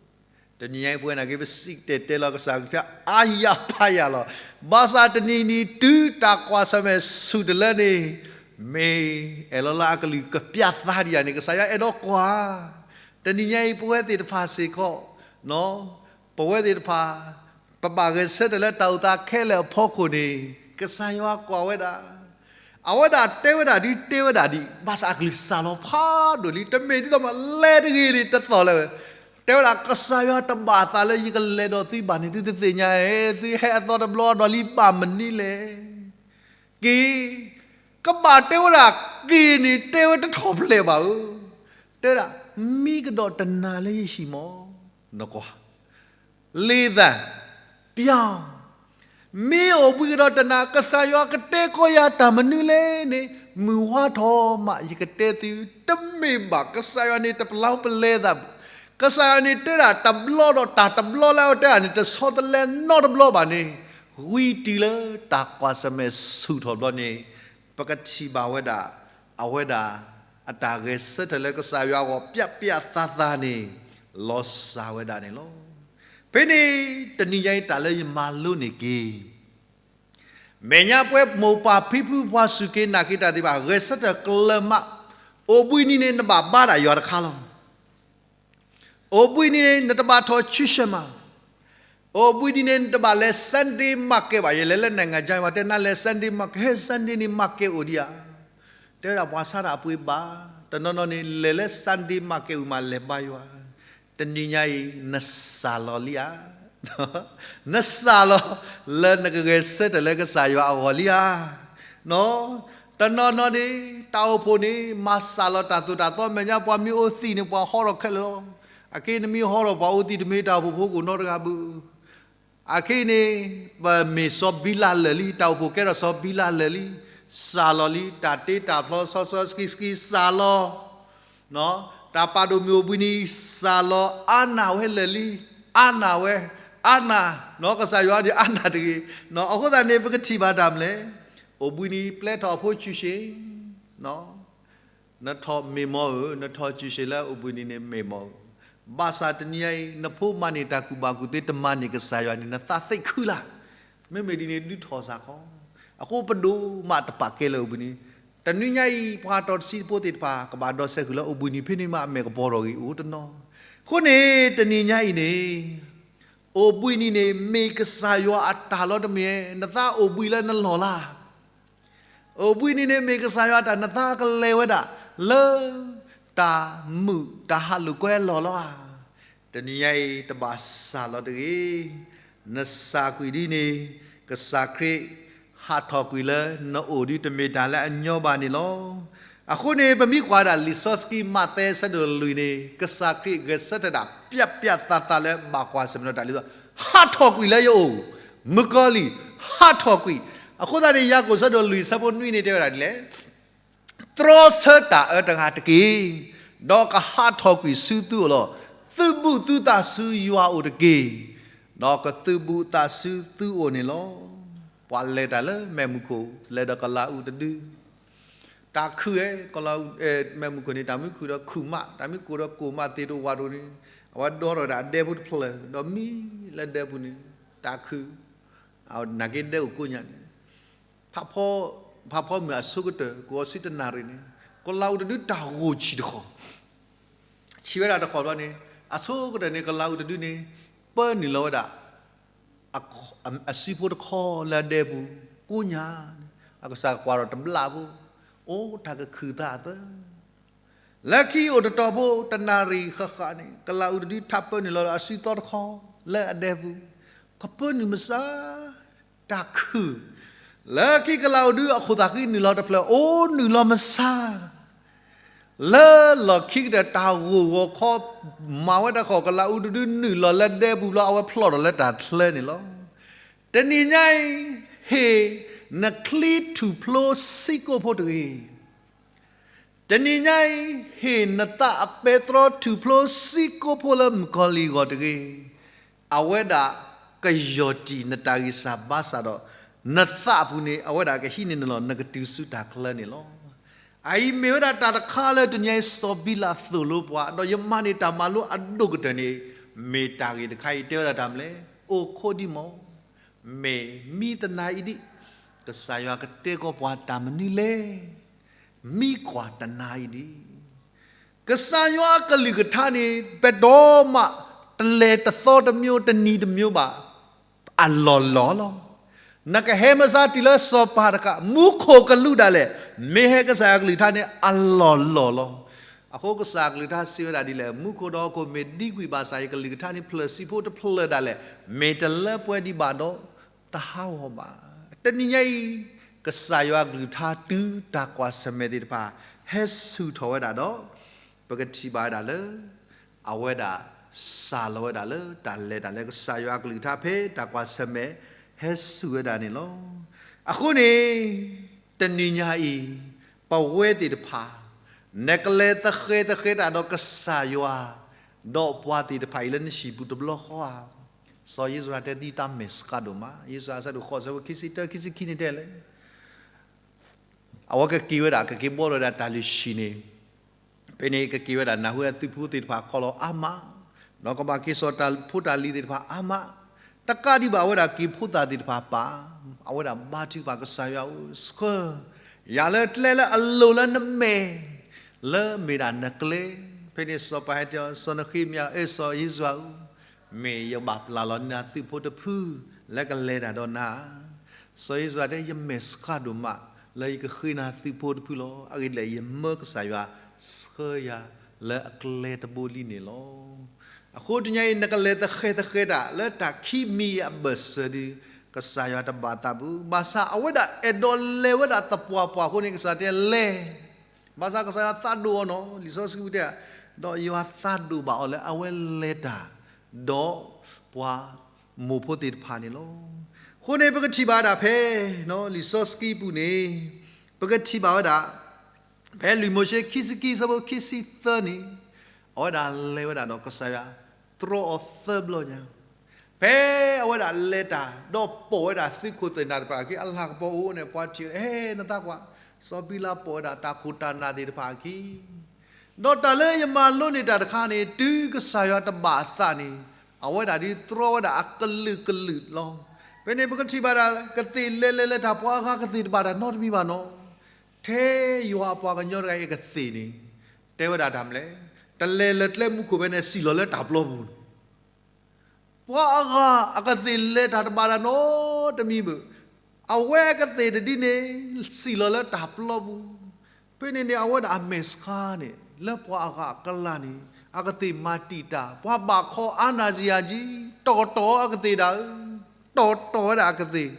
တနံၤညါအံၤပဝဲနာ်က့ ပစံၣ်တဲၤတဲလီၤကစၢ်ကလုၢ်ကထါအါယၤဖးယၤလီၤ. ဘၣ်ဆၣ်တနံၤနံၤ တုၤတၢ်ကွၢ်ဆၢၣ်မဲာ်ဆူၣ်တလၢန့ၣ်, မ့ၢ်အဲၣ်လီၤလၢအကလုၢ်ကပျးသါဒံးယၤန့ၣ် ကစၢ်ယွၤအဲၣ်ဒိးကွၢ်. တနံၤညါအံၤ ပဝဲသ့ၣ်တဖၣ်စ့ၢ်ကီး, ပဝဲသ့ၣ်တဖၣ် ပဘၣ်ဂဲၤဆၢထၢၣ်လၢတၢ်အိၣ်သးခဲလၢာ်အဖီခိၣ်န့ၣ် ကစၢ်ယွၤကွၢ်ဝဲဒၣ်. အဝဲဒၣ်တဲဝဲဒၣ်ဒ် တဲဝဲဒၣ်ဒ် ဘၣ်ဆၣ်အကလုၢ်စၢ်လီၤဖးဒိၣ်လံ တမ့ၢ်ဒ်သိးမး လဲၤတဂ့ၤန့ၣ် တသီၣ်လၢၤဝဲ. တဲဝဲဒၣ် ကစၢ်ယွၤတဘၣ်သးလၢယကလဲၤဒီးသုဘၣ်န့ၣ် သုတသ့ၣ်ညါဧါ, သုဟဲအသီတဘျီဒီးလံဘၣ်မနုၤလဲၣ်. က့ၤ, ကဘၣ်တဲဝဲဒၣ် က့ၤန့ၣ် တဲဝဲတထီၣ်ဖျဲးဘၣ်ဧၢ, တဲဝဲဒၣ် မံကဒီးတနၤလၢယဟံၣ်မး, နကွၢ် လ့သၢ်, ပျီ, မ့ၢ်အိၣ်ဘှံးကဒီးတနၤ ကစၢ်ယွၤကတဲကီယၤတၢ်မနုၤလဲၣ်န့ၣ် မုၢ်ဝါထီၣ်မး ယကတဲသု, တမ့ၢ်ဘၣ် ကစၢ်ယွၤန့ၣ်တပျီပလဲသးဘၣ်. ကစၢ်ယွၤန့ၣ်တဲဒၣ်တဘျီဒီးတၢ်တဘျီလၢအဝဲတဲဒၣ်န့ၣ် တဆီတလဲနီတဘျီဘၣ်န့ၣ်, ဝံၤတုၤလၢတၢ်ကွၢ်ဆၢၣ်မဲာ်ဆူၣ်ထီၣ်ဘျီန့ၣ်, ပကထံၣ်ဘၣ်ဝဲဒၣ် အဝဲဒၣ် အတၢ်ဂဲၤဆၢထၢၣ်လၢကစၢ်ယွၤအဂီၢ် ပျးပျးသါသါန့ၣ် လီၤစၢ်ဝဲဒၣ်န့ၣ်လီၤ. ဖဲန့ၣ် တနံၤညါအံၤတၢ်လၢယမၤလိန့ၢ်က့ၤ မဲာ်ညါပဝဲမိၢ်ပၢ်ဖံဖုပှၤစူၢ်က့ၤနာ်က့ၤတၢ်သ့ၣ်တဖၣ် ဂဲၤဆၢထၢၣ်ကျၢၤမး, အိၣ်ဘှံးနံၤန့ၣ် နဘၣ်ဘါဒၣ်ယွၤတခါလီၤ. အိၣ်ဘှံးနံၤန့ၣ် နတဘၣ်ထီၣ်ဆံးဆဲးမး, အိၣ်ဘှံးနံၤန့ၣ် နတဘၣ်လဲၤ Sunday market ဘၣ်. ယလဲၤလၢ နိုင်ငံခြား ပှၤတဲနၤလဲၤ Sunday market, ဟဲ Sunday န့ၣ် market အိၣ်ဒံးဧါ. တဲဝဲဒၣ်ပှၤဆါတၢ်အပှ့ၤဘၣ်, တနီၤနီၤန့ၣ် လဲၤလၢ Sunday market ဝံၤမး လဲၤဘါယွၤ. တနံၤညါအံၤ နစၢ်လီၤလံဧါ. နစၢ်လီၤလၢနကဂဲၤဆၢထၢၣ်လၢကစၢ်ယွၤအဂီၢ်လံဧါ. တနီၤနီၤန့ၣ် တၢ်အိၣ်ဖှိၣ်န့ၣ် မၤစၢ်လီၤတၢ်သိၣ်တၢ်သီ မဲာ်ညါပှၤမ့ၢ်အိၣ်သံးန့ၣ် ပှၤဟီထီၣ်ခဲလၢာ်လီၤ. အခဲအံၤနမ့ၢ်ဟီထီၣ်ပှၤအိၣ်သံး တမ့ၢ်တၢ်အိၣ်ဖှိၣ်ဖိကအိၣ်နီတဂၤဘၣ်. အခဲအံၤန့ၣ် ပမ့ၢ်စီၤဘံလးလၢာ်လံ, တၢ်အိၣ်ဖှိၣ်ကဲထီၣ်စီၤဘံလးလၢာ်လံ, စၢ်လီၤလံ, တၢ်တ့တၢ်ဖျီ စီစီဆှံဆှံ စၢ်လီၤ တၢ်ပာ်ဒိၣ်မုၢ်အိၣ်ဘှံးနံၤ စၢ်လီၤ အါနာ်ဝဲလၢာ်လံ, အါနာ်ဝဲ, အါနာ်, ကစၢ်ယွၤန့ၣ်အါနာ်တဂ့ၤ. အဃိသတးန့ၣ် ပကထံၣ်ဘၣ်တၢ်မနုၤလဲၣ်, အိၣ်ဘှံးနံၤပျဲထီၣ်အဖိစုစ့ၣ်, နထီၣ်မ့ၢ်မီၢ်ဧၢ, နထီၣ်စုစ့ၣ်လၢအိၣ်ဘှံးနံၤန့ၣ်မ့ၢ်မီၢ်ဧၢ, ဘၣ်ဆၣ်တနံၤအံၤ နဖိမၤန့ၢ်တၢ်ကူၣ်ဘၣ်ကူၣ်သ့ တမၤန့ၢ်ကစၢ်ယွၤန့ၣ် နသးသ့ၣ်ခုလၢ်, မ့မ့ၢ်ဒ်န့ၣ် ဒုးထီၣ်စ့ၢ်ကီး. အဃိပဒိၣ်မးတပာ်ကဲလၢအိၣ်ဘှံးနံၤ, တနွံညါအံၤ ပှၤတီတဆံဖိသ့ၣ်တဖၣ် ကဘၣ်ဒိးစဲးဃုာ်လၢအိၣ်ဘှံးနံၤဖဲန့ၣ်မး အမဲာ်ကပီၤထီၣ်ဂ့ၤအိၣ်တနီၤ, အဃိန့ၣ် တနံၤညါအံၤန့ၣ် အိၣ်ဘှံးနံၤန့ၣ် မ့ၢ်ကစၢ်ယွၤအတၢ်လီၤတမ့ၢ်, နသးအိၣ်ဘှံးလၢနလီၢ်လၢ် အိၣ်ဘှံးနံၤန့ၣ် မ့ၢ်ကစၢ်ယွၤအတၢ် နသးကလဲၤဝဲဒၣ်လၢ တၢ်မုာ်တၢ်ဟးလိာ်ကွဲအလီၢ်လီၤဧါ. တနံၤညါအံၤ တဘၣ်စၢ်လီၤတဂ့ၤ. နစၢ်ကွံာ်ဒ်န့ၣ် ကစၢ်ခရံာ်ဟးထီၣ်ကွံာ်လၢနအိၣ်ဒ်တမ့ၢ်တၢ်လၢအညီဘၣ်န့ၣ်လီၤ. အဃိန့ၣ် ပမ့ၢ်ကွၢ်ဒၣ်လံာ်စီဆှံ မးသဲ ဆၢဒိၣ်လွံၢ်န့ၣ် ကစၢ်ခရံာ်ဂဲၤဆၢထၢၣ်ဒၣ် ပျၢ်ပျၢ်သးသးလၢဘၣ်ကွၢ်ဆၢၣ်မဲာ်ဒီးတၢ်လုၢ်အီၣ်, ဟးထီၣ်ကွံာ်လၢယအိၣ်, မုၣ်ကီၤလံၢ် ဟးထီၣ်ကွံာ်. အဃိသတးန့ၣ် ယၤကိာ် ဆၢဒိၣ်လွံၢ် ဆၢဖိနွံန့ၣ် တဲဝဲဒၣ်ဒ်လဲၣ်, တြီဆၢတၢ်အၢတဂၤတက့ၢ်, ဒီးကဟးထီၣ်ကွံာ်ဆူသုအိၣ်လီၤ. သုးဘူးသုသးဆူယွၤအအိၣ်တက့ၢ်, ဒီးကသုးဘူးသးဆူသုအိၣ်န့ၣ်လီၤ. ပှၤလဲၤတၢ်လၢမဲးမုၢ်ခိၣ် လဲၤဒီးကလးအူတဒု တၢ်ခုၣ်ဧဲ, မဲးမုၢ်ခိၣ်န့ၣ် တၢ်မ့ၢ်ခုၣ်ဒီးခုၣ်မး, တၢ်မ့ၢ်ကိၢ်ဒီးကိၢ်မး သ့ၣ်တအိၣ်ဝးတအိၣ်န့ၣ်, အဝဲဒိးထီၣ်ဝဲဒၣ်ဒဲဖိတဖျၢၣ် ဒီးမံလၢဒဲပူၤန့ၣ်, တၢ်ခုၣ်, နာ်က့ဒဲအိၣ်ကိးညါန့ၣ်, ဖးဖီမုၢ်အဆိကတၢၢ် ကိးအီၤဆံတနၣ်ရံၣ်န့ၣ်, ကလးအူတဒုတၢ်ဂိၢ်ဆံးတဃီၣ် ဆံးဝဲဒၣ်တဃီၣ်ဘျီန့ၣ်, အဆိကတၢၢ်န့ၣ် ကလးအူတဒုန့ၣ် ပၢနုာ်လီၤဝဲဒၣ် အစုဖိတခီလၢအဒဲပူၤ ကိးညါန့ၣ်, အကစၢ်ကွၢ်ထီၣ်တဘျီဖိ, အိၣ်တၢ်ကခုၣ်သးအသၢ လၢခံအိၣ်တတီၤဖိ တနၣ်ရံၣ်ဃၣ်ဃၣ်န့ၣ် ကလးအူတဒုထးပၢနုာ်လီၤဒီးအစုသီတခီလၢအဒဲပူၤ, ကပၢနုာ်မဆါ တၢ်ခုၣ်, လၢခံကလးအူဒုအခိၣ်သးဃံနုာ်လီၤတဖျၢၣ် အိၣ်နုာ်လီၤမဆါ လၢလီၢ်ခံကတၢၢ်တၢ်ဂိၢ်ဂီၤခီ မၤဝဲတၢ်ဃီ ကလးအူတဒုနုာ်လီၤလၢဒဲပူၤလီၤ အဝဲဖျိးထီၣ်လၢတၢ်ချၢန့ၣ်လီၤ. တနံၤညါအံၤ ဟ့ၣ်နချံထူၣ်ဖျိစံကိၣ်ဖိတဂ့ၤ. တနံၤညါအံၤ ဟ့ၣ်နသးအပဲတြီထူၣ်ဖျိစံကိၣ်ဖိလၢမုၣ်ကီၤလံၢ်အဂီၢ်တဂ့ၤ. အဝဲဒၣ်ကယီၢ်တံၢ်နတၢ်ဂံၢ်စၢ်ဘါစၢ်ဒီး နသးအပူၤန့ၣ် အဝဲဒၣ်ကဟံးန့ၢ်နလီၢ် နကတုၤဆူတၢ်ချၢန့ၣ်လီၤ. အအံၤမ့ၢ်ဝဲဒၣ်တၢ်တခါလၢတနံၤညါအံၤ စီၤဘံလးသိၣ်လိပှၤ ဒီးယမၤန့ၢ်တၢ်မၤလိအဒိၣ်ကတၢၢ်န့ၣ် မ့ၢ်တၢ်ဂ့ၢ်တခါအံၤ တဲဝဲဒၣ်တၢ်မနုၤလဲၣ်, အိၣ်ခိးဒံးမး မ့ၢ်မံသနာ်အံၤဒံး, ကစၢ်ယွၤကတဲကီးပှၤတၢ်မနုၤလဲၣ်, မံကွၢ်တနၤအံၤဒံး. ကစၢ်ယွၤအကလုၢ်ကထါန့ၣ် ပဒိၣ်မး တလဲၤတသီတမျိုး တနံၤတမျိုးဘၣ်, အလီၢ်လီၢ်လီၤ. နကဟဲမၤစၢၤတုၤလၢစီၤပၤတကး မူခိၣ်ကလူးဒၣ်လဲာ်, မ့ၢ်ဟဲကစၢ်ယွၤကလုၢ်ကထါန့ၣ် အလီၢ်လီၢ်လီၤ. အဃိကစၢ်ကလုၢ်ကထါစံးဝဲဒၣ်ဒ်လဲၣ်, မူခိၣ်ဒီးဟီၣ်ခိၣ်မ့ၢ်ဒံကွံာ်ဘၣ်ဆၣ် ယကလုၢ်ကထါန့ၣ် ဖျၢၣ်ဆံးဖိတဖျၢၣ်ဒၣ်လဲာ်, မ့ၢ်တလၢပှဲၤဒံးဘၣ်ဒီး တဟးဂီၤဘၣ်. တနံၤညါအံၤ ကစၢ်ယွၤကလုၢ်ကထါတုၤတၢ်ကွၢ်ဆၢၣ်မဲာ်သ့ၣ်တဖၣ် ဟဲဆူၣ်ထီၣ်ဝဲဒၣ်ဒီး ပကထံၣ်ဘၣ်ဝဲဒၣ်လၢ အဝဲဒၣ်စၢ်လီၤဝဲဒၣ်လၢ တၢ်လဲၤတၢ်လၢကစၢ်ယွၤအကလုၢ်ကထါဖဲတၢ်ကွၢ်ဆၢၣ်မဲာ် ဟဲဆူၣ်ဝဲဒၣ်န့ၣ်လီၤ. အဃိန့ၣ် တနံၤညါအံၤ ပဝဲသ့ၣ်တဖၣ် နကလဲၤသဃဲၤသဃဲၤတၢ်ဒီးကစၢ်ယွၤ ဒီးပှၤသ့ၣ်တဖၣ်အံၤလၢနဟံၣ်ပူၤတဘျီဃီဧါ. စီၤဧ့စြၤတဲဒ်တၢ်မဲာ်ဆှးဒိၣ်မး, ဧ့စြၤအဆၢဒိၣ်ဃိး ဆၢဖိခံဆံတၢ ခံဆံခံန့ၣ်တဲလဲၣ် အဝဲကက့ၤဝဲဒၣ် ကက့ၤဘှီထီၣ်ဝဲဒၣ်တၢ်လုၢ်ဟံၣ်န့ၣ်, ဖဲန့ၣ်ကက့ၤဝဲဒၣ်နၢ်ဟူဝဲဒၣ်သုးဖိသ့ၣ်တဖၣ်ခီလီၤအါမး, ဒီးကဘၣ်က့ၤစိာ်တၢ်ဖိတၢ်လံၤသ့ၣ်တဖၣ်အါမး, တကးဒံးဘၣ် အဝဲဒၣ်က့ၤဖိသၣ်သ့ၣ်တဖၣ်ပာ်, အဝဲဒၣ်ဘါထုကဖၣ် ကစၢ်ယွၤဧၢ, ဆှၢယၤလၢကျဲလၢအလိၤလၢနမဲာ်, လၢမ့ၢ်ဒၣ်နကျဲ, ဖဲန့ၣ်စီၤပၤဟဲတဲအီၤ စီၤနဃ့မယၤ အဲၣ်စီၤဧ့စြၤဧၢ မ့ၢ်ယဘၣ်ပျၢ်လီၤန့ၢ်သုးဖိတဖု လၢကလဲၤတၢ်ဒီးနၤဧါ. စီၤဧ့စြၤတဲ ယမဲာ်ဆှးဒိၣ်မး လၢယကဃ့နၤသုးဖိတဖုလီၤ. အဂ့ၢ်ဒ်လဲၣ် ယမၢကစၢ်ယွၤဆှၢယၤလၢအကျဲတဘိလံန့ၣ်လီၤ. အဃိတနံၤညါအံၤ နကလဲၤသဃဲၤသဃဲၤတၢ်လၢတၢ်ခံမံၤအဘၢၣ်စၢၤဒီး ကစၢ်ယွၤတဘၣ်သးဘၣ်. ဘၣ်ဆၣ်အဝဲဒၣ်အဲၣ်ဒိးလဲၤဝဲဒၣ်သပှၢ်ပှၢ်အဃိန့ၣ် ကစၢ်ယွၤတဲလဲၤ ဘၣ်ဆၣ်ကစၢ်ယွၤသးဒိၣ်အီၤနီၤ, လံာ်စီဆှံတဲ, ဒီးယွၤသးဒိၣ်ဘၣ်အီၤလၢအဝဲလဲၤတၢ် ဒီးပှၤမိၢ်ဖိသ့ၣ်တဖၣ်န့ၣ်လီၤ. အဃိန့ၣ် ပကထံၣ်ဘၣ်ဒၣ်ဖဲ လံာ်စီဆှံပူၤန့ၣ် ပကထံၣ်ဘၣ်ဝဲဒၣ် ဖဲလွံၢ်မိၤၡ့ခံဆံခံ ဆၢဖိခံဆံသၢန့ၣ် အဝဲဒၣ်လဲၤဝဲဒၣ်ဒီးကစၢ်ယွၤ တြီအီၤသၢဘျီညါ ဖဲအဝဲဒၣ်လဲၤတၢ် ဒီးပိာ်ဝဲဒၣ်သုးခိၣ်သုးနၢ်သ့ၣ်တဖၣ်အခံ အလၤကပီၤအိၣ်န့ၣ် ပှၤထံၣ်ဝဲ ဟဲ နသးကွၢ် စီၤဘံလးပိာ်ဝဲဒၣ်တၢ်ခိၣ်တၢ်နၢ်သ့ၣ်တဖၣ်အခံ ဒီးတၢ်လၢယမၤလိန့ၢ်တၢ်တခါန့ၣ် တုၤကစၢ်ယွၤတဘၣ်အသးန့ၣ် အဝဲဒၣ်ဒုးတြီဝဲဒၣ်အကလုာ်ကလုာ်လီၤ. ဖဲန့ၣ်ပကထံၣ်ဘၣ်ဒၣ် ကသ့ၣ်လဲၤလဲၤလဲၤတၢ် ပှၤအဂၤကသ့ၣ်တဘၣ်တၢ်နီတမံၤဘၣ်နီၤ. ထဲယွၤအပှၤကညီတဂၤအံၤအကသ့ၣ်န့ၣ် တဲဝဲဒၣ်တၢ်မနုၤလဲၣ်, တလဲၤလၢကျဲမူခိၣ်ဘဲန့ၣ် စံၣ်လီၤလၢတၢ်ပျီပူၤန့ၣ် ပှၤအဂၤအကသ့ၣ်လဲၤတၢ်တဘၣ်တၢ်နီတမံၤဘၣ်. အဝဲအကသ့ၣ်တဒုန့ၣ် စံၣ်လီၤလၢတၢ်ပျီပူၤ. ဖဲန့ၣ်န့ၣ် အဝဲဒၣ်အမဲာ်ဆှးန့ၣ် လၢပှၤအဂၤအကျါန့ၣ် အကသ့ၣ်မၤတံာ်တာ် ပှၤဘၣ်ခီအါနၢ်စံယၤကံ တီၢ်တီၢ်အကသ့ၣ်ဒၣ်ဧၢ, တီၢ်တီၢ်ဝဲဒၣ်အကသ့ၣ်,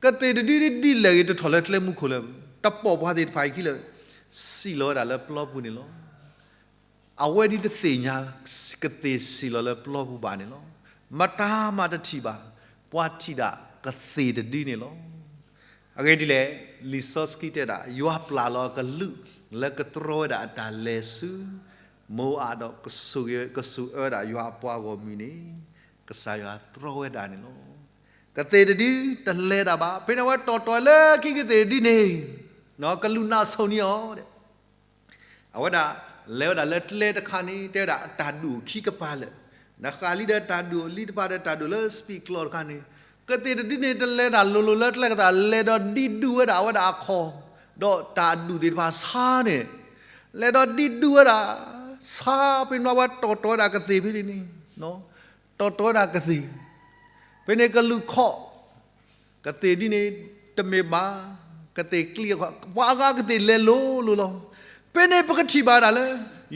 ကသ့ၣ်တဒုဒ်လဲၣ်ဂ့ၤ တထီၣ်လၢကျဲမူခိၣ်လၢၤ, တပိာ်ပှၤသ့ၣ်တဖၣ်အခံလၢၤ, စံၣ်လီၤဝဲဒၣ်လၢပျီပူၤန့ၣ်လီၤ. အဝဲဒ်တသ့ၣ်ညါ ကသ့ၣ်စံၣ်လီၤလၢပျီပူၤဘၣ်န့ၣ်လီၤ. မတၤမးတထံၣ်ဘၣ်, ပှၤထံၣ်ဒၣ်ကသ့ၣ်တဒုန့ၣ်လီၤ. အဂ့ၢ်ဒ်လဲၣ်, လံာ်စီဆှံတဲဒၣ် ယွၤပျၢ်လီၤအကလူး လၢကတြီဝဲဒၣ်အတၢ်လဲၤဆူ မိၤအၤဒီး ကဆိၣ်အၢဒၣ်ယွၤအပှၤဂီၢ်မုၢ်န့ၣ် ကစၢ်ယွၤတြီဝဲဒၣ်န့ၣ်လီၤ. ကသ့ၣ်တဒုတလဲၤတၢ်ဘၣ်. ဖဲန့ၣ်အဝဲတီၢ်တီၢ်လၢခံကသ့ၣ်တဒုန့ၣ် ကလူးနးဆိၣ်န့ၢ်အီၤ အဝဲဒၣ် လဲၤဝဲဒၣ်လၢကျဲတခါန့ၣ် တဲဝဲဒၣ်အတၢ်ဒူၣ်အိၣ်ခံကပၤလၢာ်, နဃၣ်လံဒီးတၢ်ဒူၣ်အိၣ်လံတပၤဒီးတၢ်ဒူၣ်လၢစပံးကျီၢ်တခါန့ၣ်, ကသ့ၣ်တဒုန့ၣ် တလဲၤတၢ်လိၤလိၤလၢကျဲကသ့ၣ် လဲၤဒီးဒံးဒူၣ်ဝဲဒၣ်အဝဲဒၣ်အခီၣ်, ဒီးတၢ်ဒူၣ်သ့ၣ်တဖၣ်ဆါန့ၣ်, လဲၤဒီးဒံးဒူၣ်ဝဲဒၣ်, ဆါဖဲန့ၣ်အဝဲတီၢ်တီၢ်ဝဲဒၣ်ကသ့ၣ်ဖဲန့ၣ်န့ၣ် တီၢ်တီၢ်ဝဲဒၣ်ကသ့ၣ်, ဖဲန့ၣ်ကလူးခီၣ် ကသ့ၣ်ဒ်န့ၣ် တမ့ၢ်ဘၣ်, ကသ့ၣ်ကျံအီၤ, ပှၤအဂၤကသ့ၣ်လဲၤလိၤလိၤလီၤ. ဖဲန့ၣ်ပကထံၣ်ဘၣ်ဒၣ်လၢ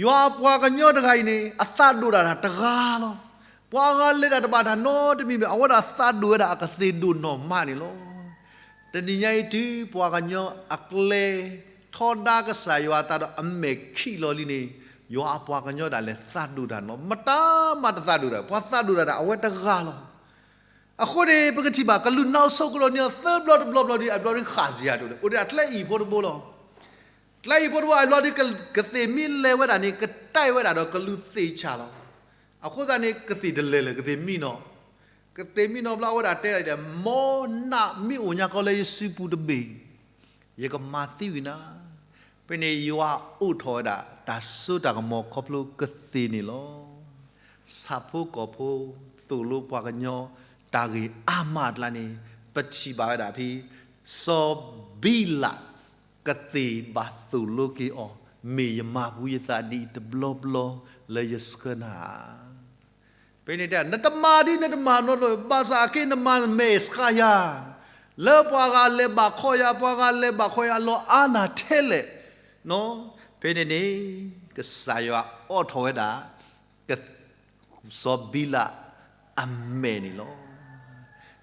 ယွၤအပှၤကညီတဂၤအံၤန့ၣ် အသးဒိၣ်ဒၣ်တၢ်တဂၤလီၤ. ပှၤအဂၤလဲၤတၢ်တဘၣ်တၢ်နီတမံၤဘၣ်, အဝဲဒၣ်သးဒိၣ်ဝဲဒၣ်အကသ့ၣ်ဒိၣ်နီၢ်မးန့ၣ်လီၤ. တနံၤညါအံၤတုၤပှၤကညီအကျဲ ထီဒါကစၢ်ယွၤအသးဒီးအမဲာ်ခံးလီၤလံန့ၣ်, ယွၤအပှၤကညီဒၣ်လဲာ်သးဒိၣ်တၢ်နီၢ်, မတၤမးတသးဒိၣ်တၢ်, ပှၤသးဒိၣ်ဒၣ်ဒၣ်အဝဲတဂၤလီၤ. အဃိန့ၣ် ပကထံၣ်ဘၣ် ကလူးနးဆိၣ်ကလိာ်န့ၣ် သၢဘျီတဘျီဘျီဒီး အဘျီဒီးဃၣ်စံယၤတအိၣ်လၢၤ, အိၣ်ဒၣ်အကျဲအံၤဖိတဘိလီၤ. ကျဲအံၤဖိတဘိ အဘျီဒီး ကသ့ၣ်မ့ၢ်လဲၤဝဲဒၣ်န့ၣ် ကတဲဝဲဒၣ်ဒီးကလူးသ့ၣ်ဆၣ်လီၤ. အဃိသတးန့ၣ် ကသ့ၣ်တလဲၤလၢၤ ကသ့ၣ်မံနီၤ, ကသ့ၣ်မံနီၤဘျီအဝဲဒၣ်တဲဒၣ်ဒီး မ်နးမ့ၢ်အိၣ်ညါကီလၢယစုပူၤတဘ့ၣ် ယကမၤသံဝံၤနၤ. ဖဲန့ၣ်ယွၤအိးထီၣ်ဝဲဒၣ် တၢ်စိတၢ်ကမီၤခီဖျိကသ့ၣ်န့ၣ်လီၤ. ဆၣ်ဖိကီၢ်ဖိ သိၣ်လိပှၤကညီ တၢ်ဂ့ၢ်အါမးအကျါန့ၣ် ပထံၣ်ဘၣ်ဝဲဒၣ်ဖဲ စီၤဘံလး ကသ့ၣ်ဘၣ်သိၣ်လိက့ၤအီၤ, မ့ၢ်ယမၤပူၤယသးဒ်အံၤတဘျီဘျီလၢယဆှၢနၤဧါ. ဖဲန့ၣ်တဲ နတမၤဒ်နတမၤနီတဘျီ, ဘၣ်ဆၣ်အခဲအံၤနမၤမဲာ်ဆှးယၤ, လၢပှၤဂၤလဲၤဘၣ်ခီယၤ, ပှၤဂၤလဲၤဘၣ်ခီယၤလီၤအါနၢ်ထဲလဲၣ်. ဖဲန့ၣ်န့ၣ် ကစၢ်ယွၤအိးထီၣ်ဝဲဒၣ် က စီၤဘံလးအမဲာ်န့ၣ်လီၤ.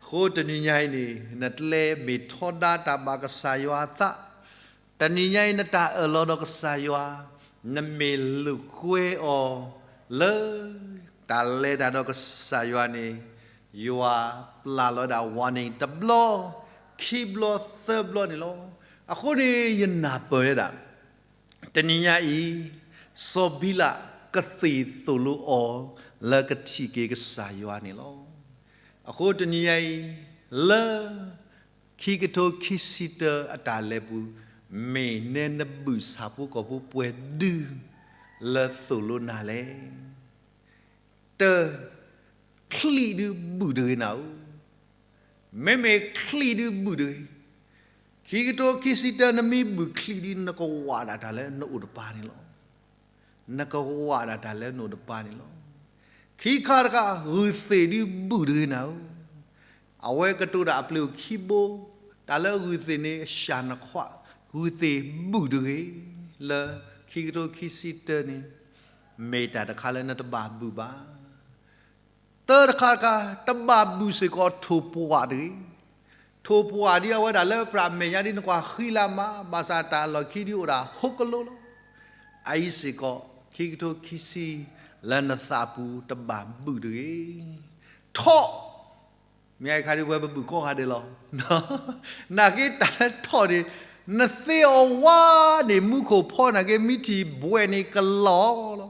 အဃိတနံၤညါအံၤန့ၣ် နကျဲမ့ၢ်ထီဒါတၢ်ဘၣ်ကစၢ်ယွၤအသး, တနံၤညါအံၤနတၢ်အၢၣ်လီၤဒီးကစၢ်ယွၤ, နမ့ၢ်လိာ်ကွဲအီၤလၢ တၢ်လဲၤတၢ်ဒီးကစၢ်ယွၤန့ၣ်, ယွၤပျၢ်လီၤဝဲဒၣ် warning တဘျီ, ခံဘျီ, သၢဘျီန့ၣ်လီၤ. အဃိန့ၣ် ယနၢ်ပၢၢ်ဝဲဒၣ် တနံၤညါအံၤ စီၤဘံလးကသ့ၣ်သိၣ်လိအီၤ လၢကထံၣ်က့ၤကစၢ်ယွၤန့ၣ်လီၤ. အဃိတနံၤညါအံၤ လၢ ခံကထိခံဆံတၢအတၢ်လဲၤပူၤ, မ့ၢ်နဲနဘုၣ်ဆၣ်ဖိကီၢ်ဖိပှဲၤဒု လၢသိၣ်လိနၤလဲၣ်. တၢ, ချံဒုဘုၣ်တဂ့ၤနၤဧၢ. မ့မ့ၢ်ချံဒုဘုၣ်တဂ့ၤ. ခံကထိခံဆံတၢနမ့ၢ်ဘုၣ်ချံဒု နကဝးဒၣ်တၢ်လၢနအိၣ်တပၤန့ၣ်လီၤ. နကဝးဒၣ်တၢ်လၢနအိၣ်တပၤန့ၣ်လီၤ. ခံခါတခါ ဂုၢ်သ့ၣ်ဒုဘုၣ်တဂ့ၤနၤဧၢ. အဝဲကတိၤတၢ်အပျ့ၤအိၣ်ခံဘိ, တၢ်လၢဂုၢ်သ့ၣ်န့ၣ် အစှၤနခွး, ဂုၢ်သ့ၣ်ဘုၣ်တဂ့ၤ, လၢခံကထိခံဆံတၢန့ၣ် မ့ၢ်တၢ်တခါလၢနတဘၣ်ဘုၣ်ဘၣ်. သၢတခါတခါ တဘၣ်ဘုၣ်စ့ၢ်ကီးထိၣ်ပှၢ်တဂ့ၤ. ထိၣ်ပှၢ်ဒ်အဝဲဒၣ်လၢပြးမဲာ်ညါဒ်နကွၢ်ဃံလၤမး, ဘၣ်ဆၣ်တၢ်အလီၢ်ခံဒ်အိၣ်ဒၣ်ဟီၣ်ကလိလီၤ. အအံၤစ့ၢ်ကီး ခံကထိခံဆံ လၢနသးပူၤတဘၣ်ဘုၣ်တဂ့ၤ. ထီၣ် မ့ၢ်အခါဒ်ဝဲပဘုၣ်ကိးဂၤဒဲးလီၤ. နာ်က့တၢ်လၢထီၣ်န့ၣ် နသ့အီၤဝါန့ၣ် မူခိၣ်ဖီနာ်က့ မ့ၢ်ထံၣ်ဘှဲးန့ၣ်ကလီၤလီၤ.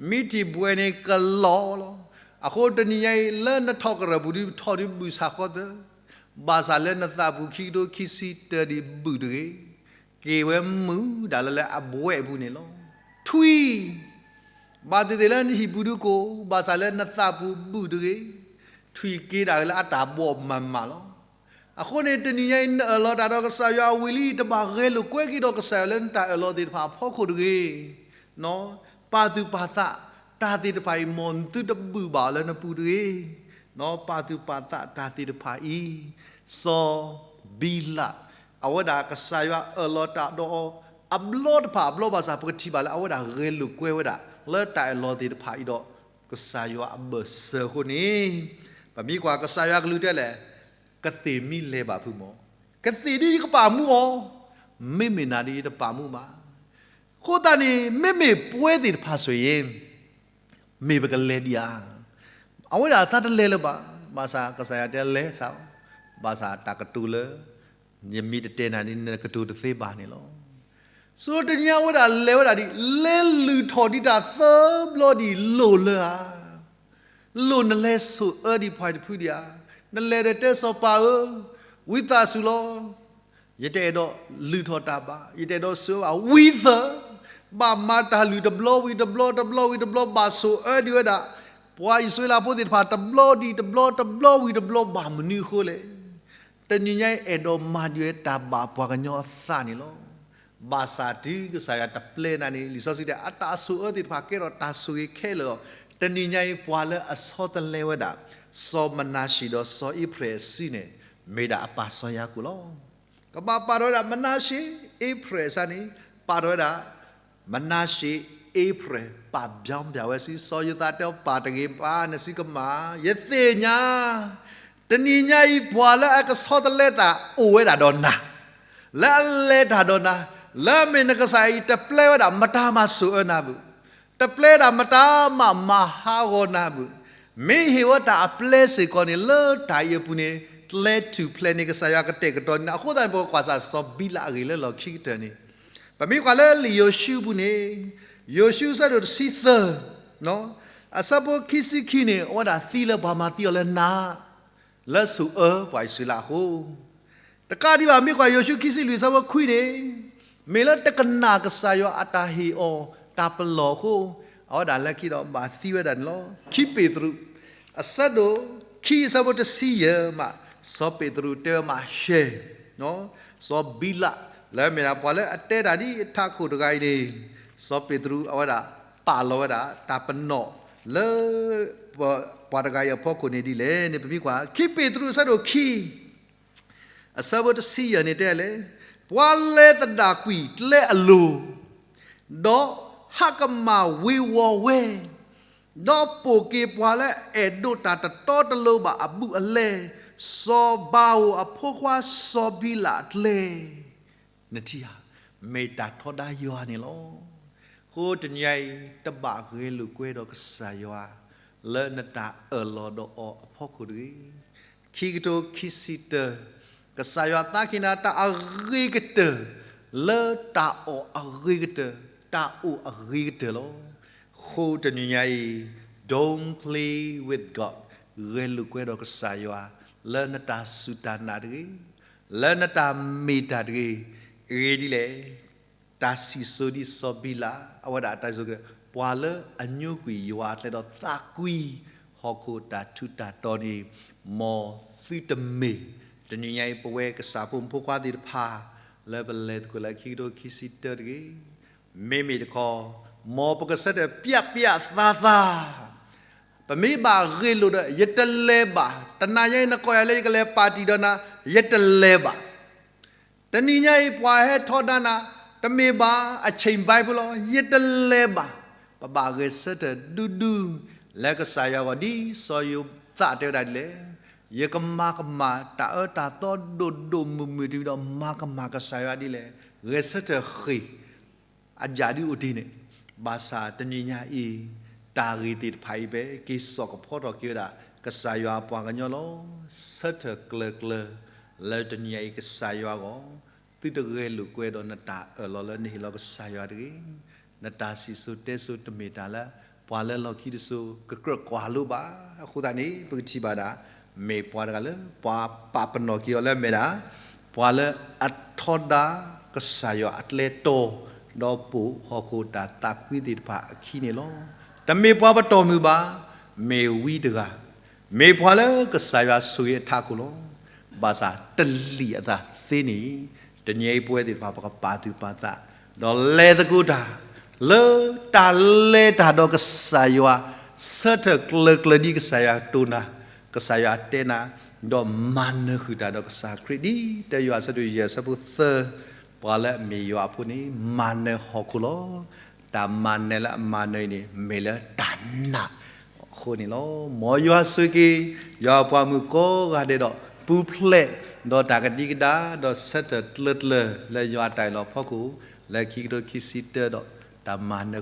မ့ၢ်ထံၣ်ဘှဲးန့ၣ်ကလီၤလီၤ. အဃိတနံၤညါအံၤ လၢနထီၣ်ကရၢၢ်ပူၤဒ်ထီၣ်ဒ်ဘုၣ်ဆၣ်ဃီသၢ, ဘၣ်ဆၣ်လၢနသးပူၤခံကထိခံဆံတၢဒ်ဘုၣ်တဂ့ၤ. က့ၤဝဲမုာ်ဒၣ်လၢလၢအဘှဲးအပူၤန့ၣ်လီၤ. ထွံၣ် ဘၣ်သ့ၣ်သ့ၣ်လၢနဟံၣ်ပူၤဒုကိၣ်, ဘၣ်ဆၣ်လၢနသးပူၤဘုၣ်တဂ့ၤ. ထွံၣ်က့ၤဒၣ်လၢအတၢ်ဘီၣ်မးမးလီၤ. အဃိန့ၣ် တနံၤညါအံၤ နအၢၣ်လီၤတၢ်ဒီးကစၢ်ယွၤဝံၤလံ တဘၣ်ဂဲၤလိာ်ကွဲက့ၤဒီးကစၢ်ယွၤလၢနတၢ်အၢၣ်လီၤသ့ၣ်တဖၣ်အဖီခိၣ်တဂ့ၤ. ပာ်သူၣ်ပာ်သးတၢ်သ့ၣ်တဖၣ်အံၤ မ်သုတဘုၣ်ဘၣ်အီၤလၢနပူၤတဂ့ၤ. ပာ်သူၣ်ပာ်သးတၢ်သ့ၣ်တဖၣ်အံၤ စီၤဘံလး အဝဲဒၣ်ကစၢ်ယွၤအၢၣ်လီၤတၢ်ဒီးအီၤ အဘျီတဖၣ်အဘျီဘၣ်ဆၣ် ပကထံၣ်ဘၣ်လၢအဝဲဒၣ်ဂဲၤလိာ်ကွဲဝဲဒၣ် လၢတၢ်အၢၣ်လီၤသ့ၣ်တဖၣ်အံၤဒီး ကစၢ်ယွၤအဘၢၣ်စၢၤအဃိန့ၣ် ပမ့ၢ်ကွၢ်ကစၢ်ယွၤကလုၢ်တဲလဲၣ်, ကသ့ၣ်မ့ၢ်လဲၤဘၣ်ဖုမီၢ်, ကသ့ၣ်ဒ်ယကပာ်မူအီၤ, မ့မ့ၢ်နၤဒ်ယတပာ်မူဘၣ်. အဃိသတးန့ၣ် မ့မ့ၢ်ပဝဲသ့ၣ်တဖၣ်ဆိၣ်ဂ့ၤ မ့ၢ်ပကလဲၤဒံးဧါ. အဝဲဒၣ်အသးတလဲၤလၢၤဘၣ်. ဘၣ်ဆၣ်ကစၢ်ယွၤတဲလဲၤစ့ၢ်, ဘၣ်ဆၣ်တၢ်ကတိၤလၢ ယမ့ၢ်တတဲနၤန့ၣ် နကတိၤတသ့ဘၣ်န့ၣ်လီၤ. ဆိတနံၤညါအဝဲဒၣ်လဲၤဝဲဒၣ်ဒ်လဲၤလုၢ်ထီၣ်ဒံးတၢ်သၢဘျီဒ်လိၣ်လၢဧါ. လိၣ်နလဲၤဆိၣ်အၢဒံးပှၤတဖုဒံးဧါ. နလဲၤဒီးတဲစီၤပၤဧၢ, ဝံသးစူၤလီၤ. ယတအဲၣ်ဒိးလုၢ်ထီၣ်တၢ်ဘၣ်, ယတအဲၣ်ဒိးဆိၣ်အၢဘၣ်, ဝံသး, ဘၣ်မၤတၢ်လုၢ်တဘျီဝံၤတဘျီ တဘျီဝံၤတဘျီ ဘၣ်ဆိၣ်အၢဒံးဝဲဒၣ် ပှၤအံၣ်စရ့လးဖိသ့ၣ်တဖၣ် တဘျီဒံးတဘျီ တဘျီဝံၤတဘျီ ဘၣ်မနုၤအဃိလဲၣ်. တနံၤညါအံၤအဲၣ်ဒိးမၤဒံးဝဲတၢ်ဘၣ်ပှၤကညီအသးန့ၣ်လီၤ. ဘၣ်ဆၣ်တုၤကစၢ်ယွၤတပျဲနၤန့ၣ် လံာ်စီဆှံတဲ အတၢ်ဆိၣ်အၢသ့ၣ်တဖၣ်ကဲထီၣ်တၢ်ဆိၣ်ဂ့ၤခဲလၢာ်လီၤ. တနံၤညါအံၤပှၤလၢအဆီတလဲဝဲဒၣ် စီၤမနၤၡ့ဒီးစီၤအ့ဖရဲၣ်အစုန့ၣ် မ့ၢ်ဒၣ်အပၢ်စီၤယၤကိာ်လီၤ. ကဘၣ်ပာ်ထီၣ်ဝဲဒၣ်မနၤၡ့ အ့ဖရဲၣ်အစၢန့ၣ် ပာ်ထီၣ်ဝဲဒၣ် မနၤၡ့ အ့ဖရဲၣ် ပာ်ဖျါပျဲဝဲဆူ စီၤယိၤသးတဲအီၤ ပာ်တဂ့ၤဘၣ် နစုကမၣ် ယသ့ၣ်ညါ တနံၤညါအံၤ ပှၤလၢအကဆီတလဲတၢ်အိၣ်ဝဲဒၣ်ဒီးနၤ, လၢအလဲၤတၢ်ဒီးနၤ, လၢအမ့ၢ်နကစၢ်အံၤ တပျဲဝဲဒၣ်မတၤမးဆိၣ်အၢနၤဘၣ်, တပျဲဒၣ်မတၤမးမၤဟးဂီၤနၤဘၣ်, မ့ၢ်ဟ့ၣ်ဝဲတၢ်အပျဲစ့ၢ်ကီးန့ၣ် လၢတၢ်အံၤအပူၤန့ၣ် ကျဲထူၣ်ဖျဲးန့ၣ် ကစၢ်ယွၤကတဲာ်ကတီၤန့ၣ် အဃိသတးန့ၣ် ပကကွၢ်စၢ်စီၤဘံလးအဂ့ၢ်လၢလီၢ်ခံကတၢၢ်န့ၣ် ပမ့ၢ်ကွၢ်လၢလံာ်ယိၤၡူအပူၤန့ၣ်, ယိၤၡူအဆၢဒိၣ်တဆံသၢ, အဆၢဖိခံဆံခံန့ၣ် အဝဲဒၣ်သံလၢပှၤမၤသံအီၤလၢနး, လၢဆိၣ်အၢပှၤအံၣ်စရ့လးအဃိ, တကးဒံးဘၣ် မ့ၢ်ကွၢ်ယိၤၡူခံဆံလွံၢ်အဆၢဖိခွံန့ၣ်, မ့ၢ်လၢတကနၣ်ကစၢ်ယွၤအတၢ်ဟ့ၣ်အီၤတၢ်ပလီၢ်အဃိ, အဝဲဒၣ်လၢခံဒီးဘၣ်သံဝဲဒၣ်န့ၣ်လီၤ. ခံပ့းတရူး, အဆၢဒိၣ်ခံအဆၢဖိတဆံယဲၢ်မး, စီၤပ့းတရူးတဲဝဲမးရှဲ, စီၤဘံလး လၢမ့ၢ်ဒၣ်ပှၤလၢအတဲတၢ်ဒ်အထးခိၣ်တဂၤအံၤန့ၣ်, စီၤပ့းတရူးအဝဲဒၣ်ပာ်လီၤဝဲဒၣ်တၢ်ပနီၣ်လၢ ပှၤတဂၤအံၤအဖီခိၣ်န့ၣ်ဒ်လဲၣ်န့ၣ် ပမ့ၢ်ကွၢ် ခံပ့းတရူးအဆၢဒိၣ်ခံ အဆၢဖိတဆံယဲၢ်န့ၣ်တဲလဲၣ်, ပှၤလဲၤသဒၣ်ကွံာ်ကျဲအလိၤ, ဒီးဟးကမၣ်ဝ့ၤဝီၤဝဲ, ဒီးပိာ်က့ၤပှၤလၢအအဲၣ်ဒိးတၢ်တတီတလိၤဘၣ်အဘူးအလဲ, စီၤဘၤဧိၤအဖိခွါစီၤဘံလးအကျဲ နထံၣ်ဧါ, မ့ၢ်တၢ်ထီဒါယွၤန့ၣ်လီၤ. အဃိတနံၤအံၤ တဘၣ်ဂဲၤလိာ်ကွဲဒီးကစၢ်ယွၤ လၢနတၢ်အၢၣ်လီၤဒီးအီၤအဖီခိၣ်တဂ့ၤ. ခံကထိခံဆံတၢ, ကစၢ်ယွၤသးက့ၤနၤတၢ်အဂ့ၤကတၢၢ် လၢတၢ်အီၣ်အဂ့ၤကတၢၢ်, တၢ်အိၣ်အဂ့ၤကတၢၢ်လီၤ. အဃိတနံၤညါအံၤ don't play with God, ဂဲၤလိာ်ကွဲဒီးကစၢ်ယွၤ လၢနတၢ်စူၢ်တၢ်နာ်တဂ့ၤ, လၢနတၢ်မ့ၢ်တၢ်တဂ့ၤ, အဂ့ၢ်ဒ်လဲၣ်, တၢ်စံၣ်စိၤဒ်စီၤဘံလး အဝဲဒၣ်အတၢ်စံၣ်စိၤက့ၤ ပှၤလၢအညိကွံာ်ယွၤအကျဲဒီးသးကွံ ဟီၣ်ခိၣ်တၢ်ထူးတၢ်တီၤန့ၣ် မ်သုတမ့ၢ်. တနံၤညါအံၤ ပဝဲကစၢ်ဖိမုၣ်ဖိခွါသ့ၣ်တဖၣ် လၢပလဲၤသကိးလၢခံကထိခံဆံတၢတဂ့ၤ, မ့မ့ၢ်တခီ မ်ပကဆၢထၢၣ်ပျဲပျဲသးသး ပမ့ၢ်ဘၣ်ဂ့ၢ်လိာ်ဒီး ယတလဲၤဘၣ်. တနၤညါအံၤ နကိးယၤလၢယကလဲၤပာ်တံၢ်ဒီးနၤ, ယတလဲၤဘၣ်. တနံၤညါအံၤ ပှၤဟဲထီဒါနၤ, တမ့ၢ်ဘၣ် အဆ့ၣ်ဘၣ်ဖိလီၤ, ယတလဲၤဘၣ်. ပဘၣ်ဂဲၤဆၢထၢၣ်ဒူဒူ လၢကစၢ်ယွၤအဂီၢ် ဒ်စီၤယိၤသးတဲဝဲဒၣ်ဒ်လဲၣ်, ယကမၤကမၣ်တၢ်အၢတၢ်သီဒိၣ်ဒိၣ်မုၢ်မုၢ်တမံၤဒီး မၤကမၣ်ကစၢ်ယွၤဒ်လဲၣ်, ဂဲၤဆၢထၢၣ်ဃ့ၢ် အယၣ်ဒ်အိၣ်တ့ၢ်န့ၣ်, ဘၣ်ဆၣ်တနံၤညါအံၤ တၢ်ဂ့ၢ်သ့ၣ်တဖၣ်အံၤဖဲ က့ၤစိာ်ကဖီထီၣ်က့ၤဝဲဒၣ် ကစၢ်ယွၤအပှၤကညီလီၤ. ဆၢထၢၣ်ကျၢၤကျၢၤ လၢတနံၤညါအံၤကစၢ်ယွၤအဂီၢ်, သုတဂဲၤလိာ်ကွဲဒီးနတၢ်အၢၣ်လီၤလၢနဟ့ၣ်လီၤကစၢ်ယွၤတဂ့ၤ. နတၢ်စံၣ်စိၤတဲစိၤတမ့ၢ်တၢ်လၢ ပှၤလၢလီၢ်ခံတစိၤ ကကြၢးကွၢ်လိဘၣ်. အဃိသတးန့ၣ် ပကထံၣ်ဘၣ်ဒၣ် မ့ၢ်ပှၤတဂၤလၢ ပှၤပာ်ပနီၣ်က့ၤအီၤလၢအမ့ၢ်ဒၣ် ပှၤလၢအထီဒါကစၢ်ယွၤအကျဲတီၤ, ဒီးပိာ်ဟီၣ်ခိၣ်တၢ်သးကွံသ့ၣ်တဖၣ်အခံန့ၣ်လီၤ. တမ့ၢ်ပှၤပတီၢ်မုၢ်ဘၣ်, မ့ၢ်ဝံတဂၤ, မ့ၢ်ပှၤလၢကစၢ်ယွၤဆိၣ်ဂ့ၤအထးခိၣ်လီၤ. ဘၣ်ဆၣ်တလံာ်အသးသ့န့ၣ်, တနံၤအံၤပဝဲသ့ၣ်တဖၣ် ပကပာ်သူၣ်ပာ်သး, ဒီးလဲၤသကိးတၢ် လၢတၢ်လဲၤတၢ်ဒီးကစၢ်ယွၤ, ဆၢထၢၣ်ကျၢၤကျၢၤဒ်ကစၢ်ယွၤတိၢ်နၤ, ကစၢ်ယွၤတဲနၤ, ဒီးမၤနၢၤဃုာ်တၢ်ဒီးကစၢ်ခရံာ် ဒ်တၢယိၤဟၣ်အဆၢဒိၣ်ယဲၢ်အဆၢဖိသၢ, ပှၤလၢအမ့ၢ်ယွၤအဖိန့ၣ် မၤနၢၤဟီၣ်ခိၣ်လီၤ. တၢ်မၤနၢၤလၢအမၤနၢၤအံၤန့ၣ် မ့ၢ်လၢတၢ်နာ်အဃိန့ၣ်လီၤ. မ်ယွၤဆိၣ်ဂ့ၤ ယွၤအပှၤမုၣ်ကိးဂၤဒဲးဒီး ပူၤဖျဲးဒီးတၢ်ကဒံကဒါ ဒီးဆၢထၢၣ်ကျၢၤကျၢၤလၢယွၤအတၢ်အၢၣ်လီၤဖီခိၣ် လၢခံကထိခံဆံတၢဒီး တၢ်မၤနၢၤ